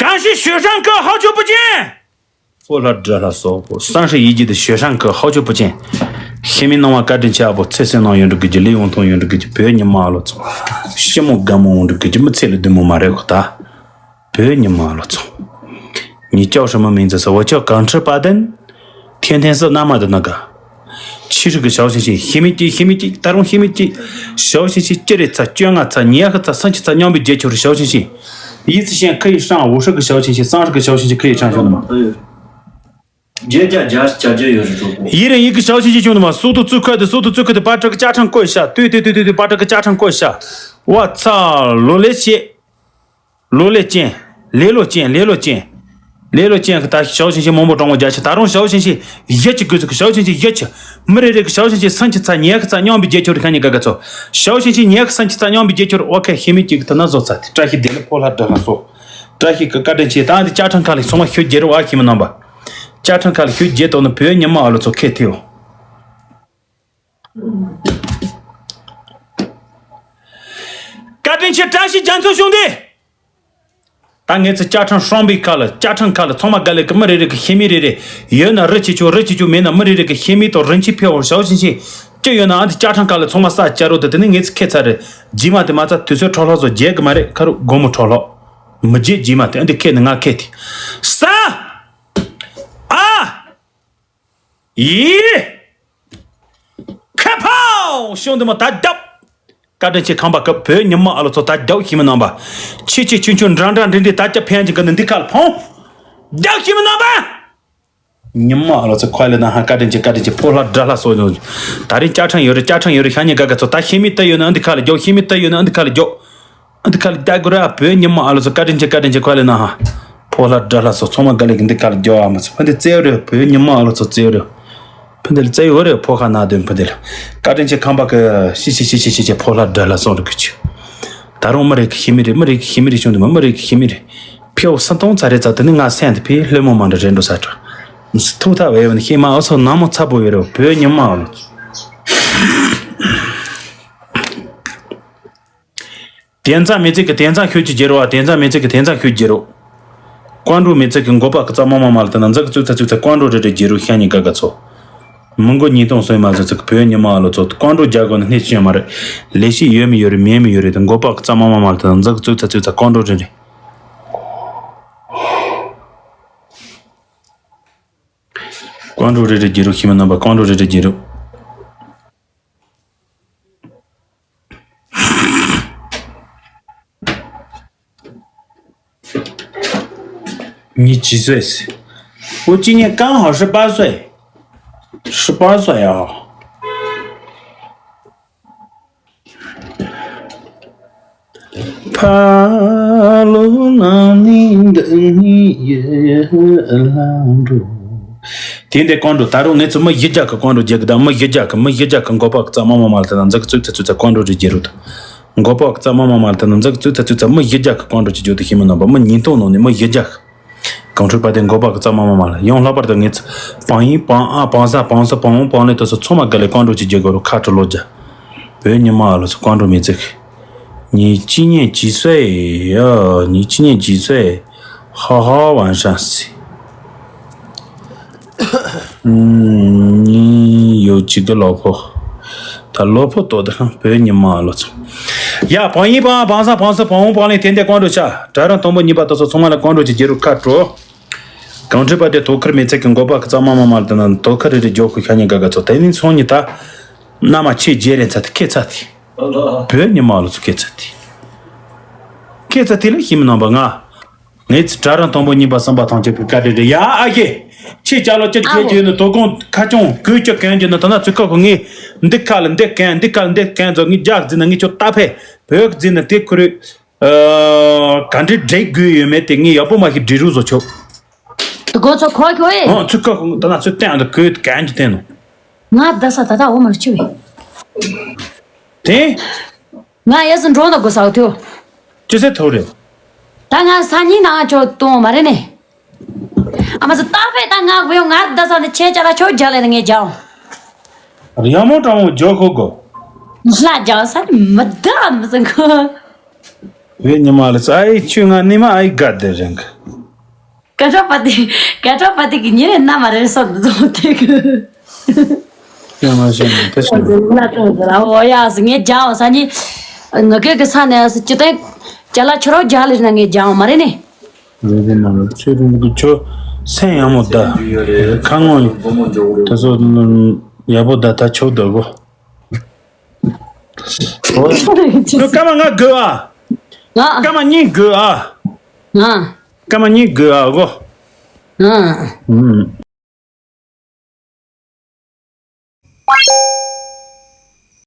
感谢雪山哥，好久不见。 ཕོ་ལྷ་དགྲ་ལྷ་སོག་པོ་སང་ཧྲི་ཡི་གེ་དུ་雪山哥好久不见། ཤི་མི་སྣང་བ་བཀའ་དྲིན་ཆེ་ཨ་པོ་ཚེ་སྲིད་ནང་ཡོང་འགྲོ་གི་ལས་ཡོང་ཐོང་ཡོང་འགྲོ་གི་བོད་ཉི་མ་ལོ་ཚོ། ཤི་མོ་དགའ་མོ་འོང་འགྲོ་གི་མི་ཚེ་ལ་བདེ་མོ་མ་རེད་གོ་ད། བོད་ཉི་མ་ལོ་ཚོ། 你叫什么名字？是我叫港车巴登。天天是那么的那个。 ཕྱི་རིགས་ཀྱི་ཞའོ་ཞིང་ཞིང་ཤི་མི་ཅི་ཤི་མི་ཅི་ད་རུང་ཤི་མི་ཅི། ཞའོ་ཞིང་ཞིང་ཅི་རེད་ཚ་བཅོ་ལྔ་ཚ་ཉི་ཤུ་ཚ་སུམ་ཅུ་ཚ་སྙོམས་པའི་རྒྱལ་ཁྱོད་རེད་ཞའོ་ཞིང་ཞིང་། 一次性可以上五十个小星星，三十个小星星可以上去的吗？ ཡི་རེ་ཡི་གི་ཞའོ་ཞིང་ཞིང་བྱུང་དུ་མ་速度最快的速度最快的把这个加长过一下，对对对对对，把这个加长过一下。我操，罗列谢。 ལོ་ལེ་ཅན། ལེ་ལོ་ཅན། ལེ་ལོ་ཅན། ལེ་ལོ་ཅན་གི་ད་ཞའོ་ཞིང་ཞིང་མང་པོ་གྲོང་བ་རྒྱ་ཆེ་ད་རུང་ཞའོ་ཞིང་ཞིང་ཡ་གཅིག་དགོས་ཚུགས་ཞའོ་ཞིང་ཞིང་ཡ་གཅིག་མི་རེ་རེ་གི་ཞའོ་ཞིང་ཞིང་སུམ་ཅུ་ཚ་ཉི་ཤུ་ཚ་སྙོམས་པའི་རྒྱལ་ཁྱོད་རེ་ཁ་ཉིན་ག་ག་ཚོ། ཞའོ་ཞིང་ཞིང་ཉི་ཤུ་སུམ་ཅུ་ཚ་སྙོམས་པའི་རྒྱལ་ཁྱོད་རེ་ཨོ་ཁེ་ཤེས་མི་གཅིག་ད་ན་བཟོ་ཚ་དེ་བཀྲ་ཤིས་བདེ་ལེགས་ཕོ་ལྷ་དགྲ་ལྷ་སོ། བཀྲ་ཤིས་ཀྱི་བཀའ་དྲིན་ཆེ་ད་འདི་ཅ་ཁྲང་ཁ་ལི་སོང་བ་ཤོད་རྒྱལ་རེ་བ་ཤེས་མི་རྣམ་པ། ཅ་ཁྲང་ཁ་ལི་ཤོད་རྒྱལ་དོ་ནི་བོད་ཉི་མ་ཨ་ལོ་ཚོ་ཁེ་ཐེའོ། བཀའ་དྲིན་ཆེ་བཀྲ་ཤིས་རྒྱ་མཚོ་གཞུང་འདི། ད་ངེད་ཚོ་ཅ་ཁྲང་ཧྲོང་པའི་ཁ་ལ་ཅ་ཁྲང་ཁ་ལ་ཚང་མ་དགའ་ལེ་གི་མི་རེ་རེ་གི་ཤེས་མི་རེ་རེ་ཡོད་ན་རི་ཆེ་ཆོ་རི་ཆེ་ཆོ་མེད་ན་མི་རེ་རེ་གི་ཤེས་མི་དང་རིན་ཆེན་ཕེ་བོ་ཞའོ་ཞིང་ཞིང་ཅི་ཡོད་ན་ཨ་འདི་ཅ་ཁྲང་ཁ་ལ་ཚང་མ་ས་ཅ་རོ་དེ་དེ་ནི་ངེད་ཚོ་ཁེ་ཚ་རེ་རྗེས་མ་དེ་མ་ཚ་དུས་ཚོད་འཕྲོ་ལྷག་བཟོ་རྒྱས་གི་མ་རེད་ཁ་རུ་དགོང་མོ་འཕྲོ་ལྷག་མི་རྗེས་རྗེས་མ་དེ་ཨ་འདི་ཁེ་ནི་ང་ཁེ་དེ་ས་ཨ། ཡི། ཁེ་ཕའོ་ཤོང་དུ་མ་ད་རྒྱབ། བཀའ་དྲིན་ཆེ་ཁང་པ་སྐབས་བོད་ཉི་མ་ཨ་ལོ་ཚོ་ད་རྒྱབ་ཤི་མི་རྣམ་པ། ཆེ་ཆེ་ཆུང་ཆུང་འདྲ་འདྲ་འདྲི་འདྲི་ད་རྒྱབ་ཕན་གྱི་གི་ནི་འདི་ཁ་ལ་ཕོང་། རྒྱབ་ཤི་མི་རྣམ་པ། ཉི་མ་ཨ་ལོ་ཚོ་ཁོ་ལེ་ན་ཧ་བཀའ་དྲིན་ཆེ་བཀའ་དྲིན་ཆེ་ཕོ་ལྷ་དགྲ་ལྷ་སོ་ཡོང་། ད་རིང་ཅ་ཁྲང་ཡོད་རེད་ཅ་ཁྲང་ཡོད་རེད་ཤ་ཉེ་ག་ག་ཚོ་ད་ཤི་མི་ད་ཡོད་ན་འདི་ཁ་ལ་རྒྱབ་ཤི་མི་ད་ཡོད་ན་འདི་ཁ་ལ་རྒྱབ། འདི་ཁ་ལ་རྒྱག་དགོས་ར་བོད་ཉི་མ་ཨ་ལོ་ཚོ་བཀའ་དྲིན་ཆེ་བཀའ་དྲིན་ཆེ་ཁོ་ལེ་ན་ཧ། ཕོ་ལྷ་དགྲ་ལྷ་སོགས་ཚང་མ་དགའ་ལེ་གི་འདི་ཁ་ལ་རྒྱག་ཨ་མ་ཚོ་ཕ་འདི་རྩེ་རེ་བོད་ཉི་མ་ཨ་ལོ་ཚོ་རྩེ་རེ། ཕ་འདི་ལ་རྩེ་ཡོད་རེ་ཕོ་ཁ་ན་དོན་ཕ་འདི་ལ། བཀའ་དྲིན་ཆེ་ཁམས་པ་གི་ཤི་ཤི་ཤི་ཤི་ཤི་ཤི་ཕོ་ལྷ་དགྲ་ལྷ་སོགས་རེ་གི་ཆུ། ད་རུང་མི་རེ་གི་ཤི་མི་རེ་མི་རེ་གི་ཤི་མི་རེ་བྱུང་དུ་མ་མི་རེ་གི་ཤི་མི་རེ། ཕེའུ་སུམ་སྟོང་ཚ་རེ་ཚ་དེ་ནི་ང་སེམས་དེ་ཕི་ལྷོད་མོ་མ་འདྲ་རེད་འགྲོ་ས་འགྲོ། ཐུག་ཐག་བས་བ་ནི་ཤི་མ་ཨ་སོགས་ནང་མོ་ཚ་པོ་ཡོད་རེ་བོད་ཉི་མ་ཨ་ལོ་ཚོ། དེ་ཙམ་མི་ཚིག་གི་དེ་ཙམ་ཤོད་ཀྱི་རྒྱལ་རོ་བ་དེ་ཙམ་མི་ཚིག་གི་དེ་ཙམ་ཤོད་རྒྱལ་རོ། ཀོང་ཀྲུག་མི་ཚིག་གི་མགོ་པ་གི་རྩ་མ་མ་མ་ལ་དེ་ན་འཛག་གི་ཙུག་ཚ་ཙུག་ཚ་ཀོང་ཀྲུག་རེ་རེ་རྒྱལ་རོ་ཤ་ཉི་ག་ག་ཚོ། མི་མགོ་ཉིས་སྟོང་སོན་མ་ཚོ་ཚིག་བོད་ཉི་མ་ཨ་ལོ་ཚོ་ཀོང་ཀྲུག་རྒྱ་གོ་ནི་སྣེ་ཆེན་མ་རེད། ལས་ཤིག་ཡོད་མི་ཡོད་རེད་མེད་མི་ཡོད་རེད་དེ་མགོ་པ་གི་རྩ་མ་མ་མ་ལ་དེ་ན་འཛག་གི་ཙུག་ཚ་ཙུག་ཚ་ཀོང་ཀྲུག་རེ་རེ། ཀོང་ཀྲུག་རེ་རེ་རྒྱལ་རབས་ཤི་མི་རྣམ་པ། ཀོང་ཀྲུག་རེ་རེ་རྒྱལ་རབས། ཉི་ཇི་སོས། 我今年刚好十八岁。十八岁啊。 ཕ་ལོ་ནང་ནས་འདི་ནས་ཡར་ལངས་འགྲོ། དེ་འདྲ་ཀོང་ཀྲུག་ད་རུང་ངེད་ཚོ་མི་བཞི་བརྒྱ་གི་ཀོང་ཀྲུག་རྒྱག་གི། ད་མི་བཞི་བརྒྱ་གི་མི་བཞི་བརྒྱ་གི་མགོ་པ་གི་རྩ་མ་མ་མ་ལ་དེ་ན་འཛག་གི་ཙུག་ཚ་ཙུག་ཚ་ཀོང་ཀྲུག་རེ་རྒྱལ་རབས་དང་། མགོ་པ་གི་རྩ་མ་མ་མ་ལ་དེ་ན་འཛག་གི་ཙུག་ཚ་ཙུག་ཚ་མི་བཞི་བརྒྱ་གི་ཀོང་ཀྲུག་ཅིག་རྒྱག་དུ་ཤེས་མི་རྣམ་པ། མི་ཉིས་སྟོང་ནང་ནས་མི་བཞི་བརྒྱ་གི། གངས་ཁྲོད་པ་དེ་འགོ་པ་གི་རྩ་མ་མ་མ་ལ་ཡང་ལྷག་པར་དུ་ངེད་ཚོ་པང་ཡིན་པང་ཨ་པང་ས་པང་ས་པང་བོང་པང་ལས་དུ་སོ་ཚང་མ་དགའ་ལས་ཀོང་ཀྲུག་ཅིག་རྒྱག་དགོས་རུ་ཁ་དྲི་ལོ་རྒྱ། བོད་ཉི་མ་ཨ་ལོ་ཚོ་ཀོང་ཀྲུག་མི་ཚིག 你今年几岁呀？你今年几岁？好好玩上些。ཉིན་ཡོད་ཅིག་གི་ལོ་ཕོ། ད་ལོ་ཕོ་ཏོ་ད་བོད་ཉི་མ་ལོ་ཚོ། ཡ་བང་ཡིན་པང་བང་ས་པང་ས་པང་བོང་པང་ལས་དེ་འདྲ་ཀོང་ཀྲུག་ཆ། གྲྭ་རང་དང་པོ་གཉིས་པ་དུ་སོ་ཚང་མ་ལ་ཀོང་ཀྲུག་ཅིག་རྒྱག་རུ་ཁ་དྲི། གངས་ཁྲོད་པ་དེ་དོ་ཁུར་མི་ཚེ་གི་འགོ་པ་གི་རྩ་མ་མ་མ་ལ་དེ་ན་དོ་ཁུར་རེ་རེ་རྒྱོ་ཁུ་ཤ་ཉེ་ག་ག་ཚོ་དེ་ནི་ཚོང་ཉི་ད། མནའ་མ་ཆེ་རྗེ་རེ་ཚ་དེ་ཁེ་ཚ་དེ། བོད་ཉི་མ་ལོ་ཚོ་ཁེ་ཚ་དེ། ཁེ་ཚ་དེ་ལ་ཤི་མི་རྣམ་པ་ང་། ངེད་ཚོ་གྲྭ་རང་དང་པོ་གཉིས་པ་གསུམ་པ་ཐམས་ཅད་པའི་བཀའ་དྲིན་རེད་ཡ་ཨ་ཁེ། ཁྱེད་ཅག་ལོ་ཅི་ཁྱེད་ཀྱི་ནི་དོ་དགོང་ཁ་ཆུང་གོས་ཅི་གན་གྱི་ནི་ད་ན་ཚུལ་ཁ་ཁོ་ངས་འདི་ཁ་ལ་འདི་གན་འདི་ཁ་ལ་འདི་གན་ཚོ་ངས་རྒྱག་རྫི་ན་ངས་ཁྱོད་ལྟ་ཕེ་བོད་རྫི་ན་དེ་ཁུ་རེད། ག་འདྲའི་འགྲིག་དགོས་ཡོད་མེད་དེ་ངས་ཡག་པོ་མ་ཞིག་འགྲིག་རུ་བཟོ་ཆོག་དུ་གོ་ཚོ་ཁོ་ཁོ་ཨེ། ཨོ་ཚུགས་ཁ་ཁོ་ད་ན་ཚུགས་བསྟན་འདི་གོས་གན་གྱི་བསྟན་ནོ། ང་ད་ས་ད་ད་འོ་མར་ཆུ་བས། དེ། ང་ཡས་སུ་འགྲོ་ན་དགོས་ས་འོ་ཐུ། ཅི་ཟེར་ཐུ་རེད། ད་ང་ས་ཉིན་ནང་ཆོ་གཏོང་མ་རེད་ནས། ཨ་མ་ཟི་ཏག་པས་ད་ང་བེའོ་ང་ད་ས་ནི་ཆེ་ཅ་ལ་ཆོ་རྒྱ་ལས་ནི་ངས་རྒྱའོ། ར་མོ་གྲང་མོ་ཇོ་ཁོ་གོ། ལ་རྒྱའོ་ས་ནི་མི་ད་མི་ཟི་ཁོ། བོད་ཉི་མ་ལ་ས་ཨེ་ཆུ་ང་ནི་མ་ཨེ་དགའ་དེ་རེད། ཀ་ཁྲ་པ་ཏི་ཀ་ཁྲ་པ་ཏི་གི་ཉེ་རེ་ན་མ་རེ་སོ་འདི་ཚོ་ཏེ་གི། ཡང་མ་ཤེས་ནས་དེ་ཤེས་ནས། ལ་ཏོ་ལ་འོ་ཡ་སི་ངས་རྒྱའོ་ས་ནི། ང་གེ་གི་ས་ནས་སི་ཅི་ཏེ་ཅ་ལ་ཆོ་རོ་རྒྱ་ལི་ན་ངས་རྒྱའོ་མ་རེད་ནི། རེད་རེད་མ་རེད་ཚེ་རིང་གི་ཆོ་སེམས་ཡག་མོ་ད། ཁ་ངོ་ཡི་དེ་ཚོ་ཡག་པོ་ད་ད་ཆོ་ད་གོ། ཁྱོད་སྐར་མ་ལྔ་དགོས་ཨ། ང་སྐར་མ་གཉིས་དགོས་ཨ། ང་སྐར་མ་གཉིས་དགོས་ཨ་གོ། ང་ཨུམ།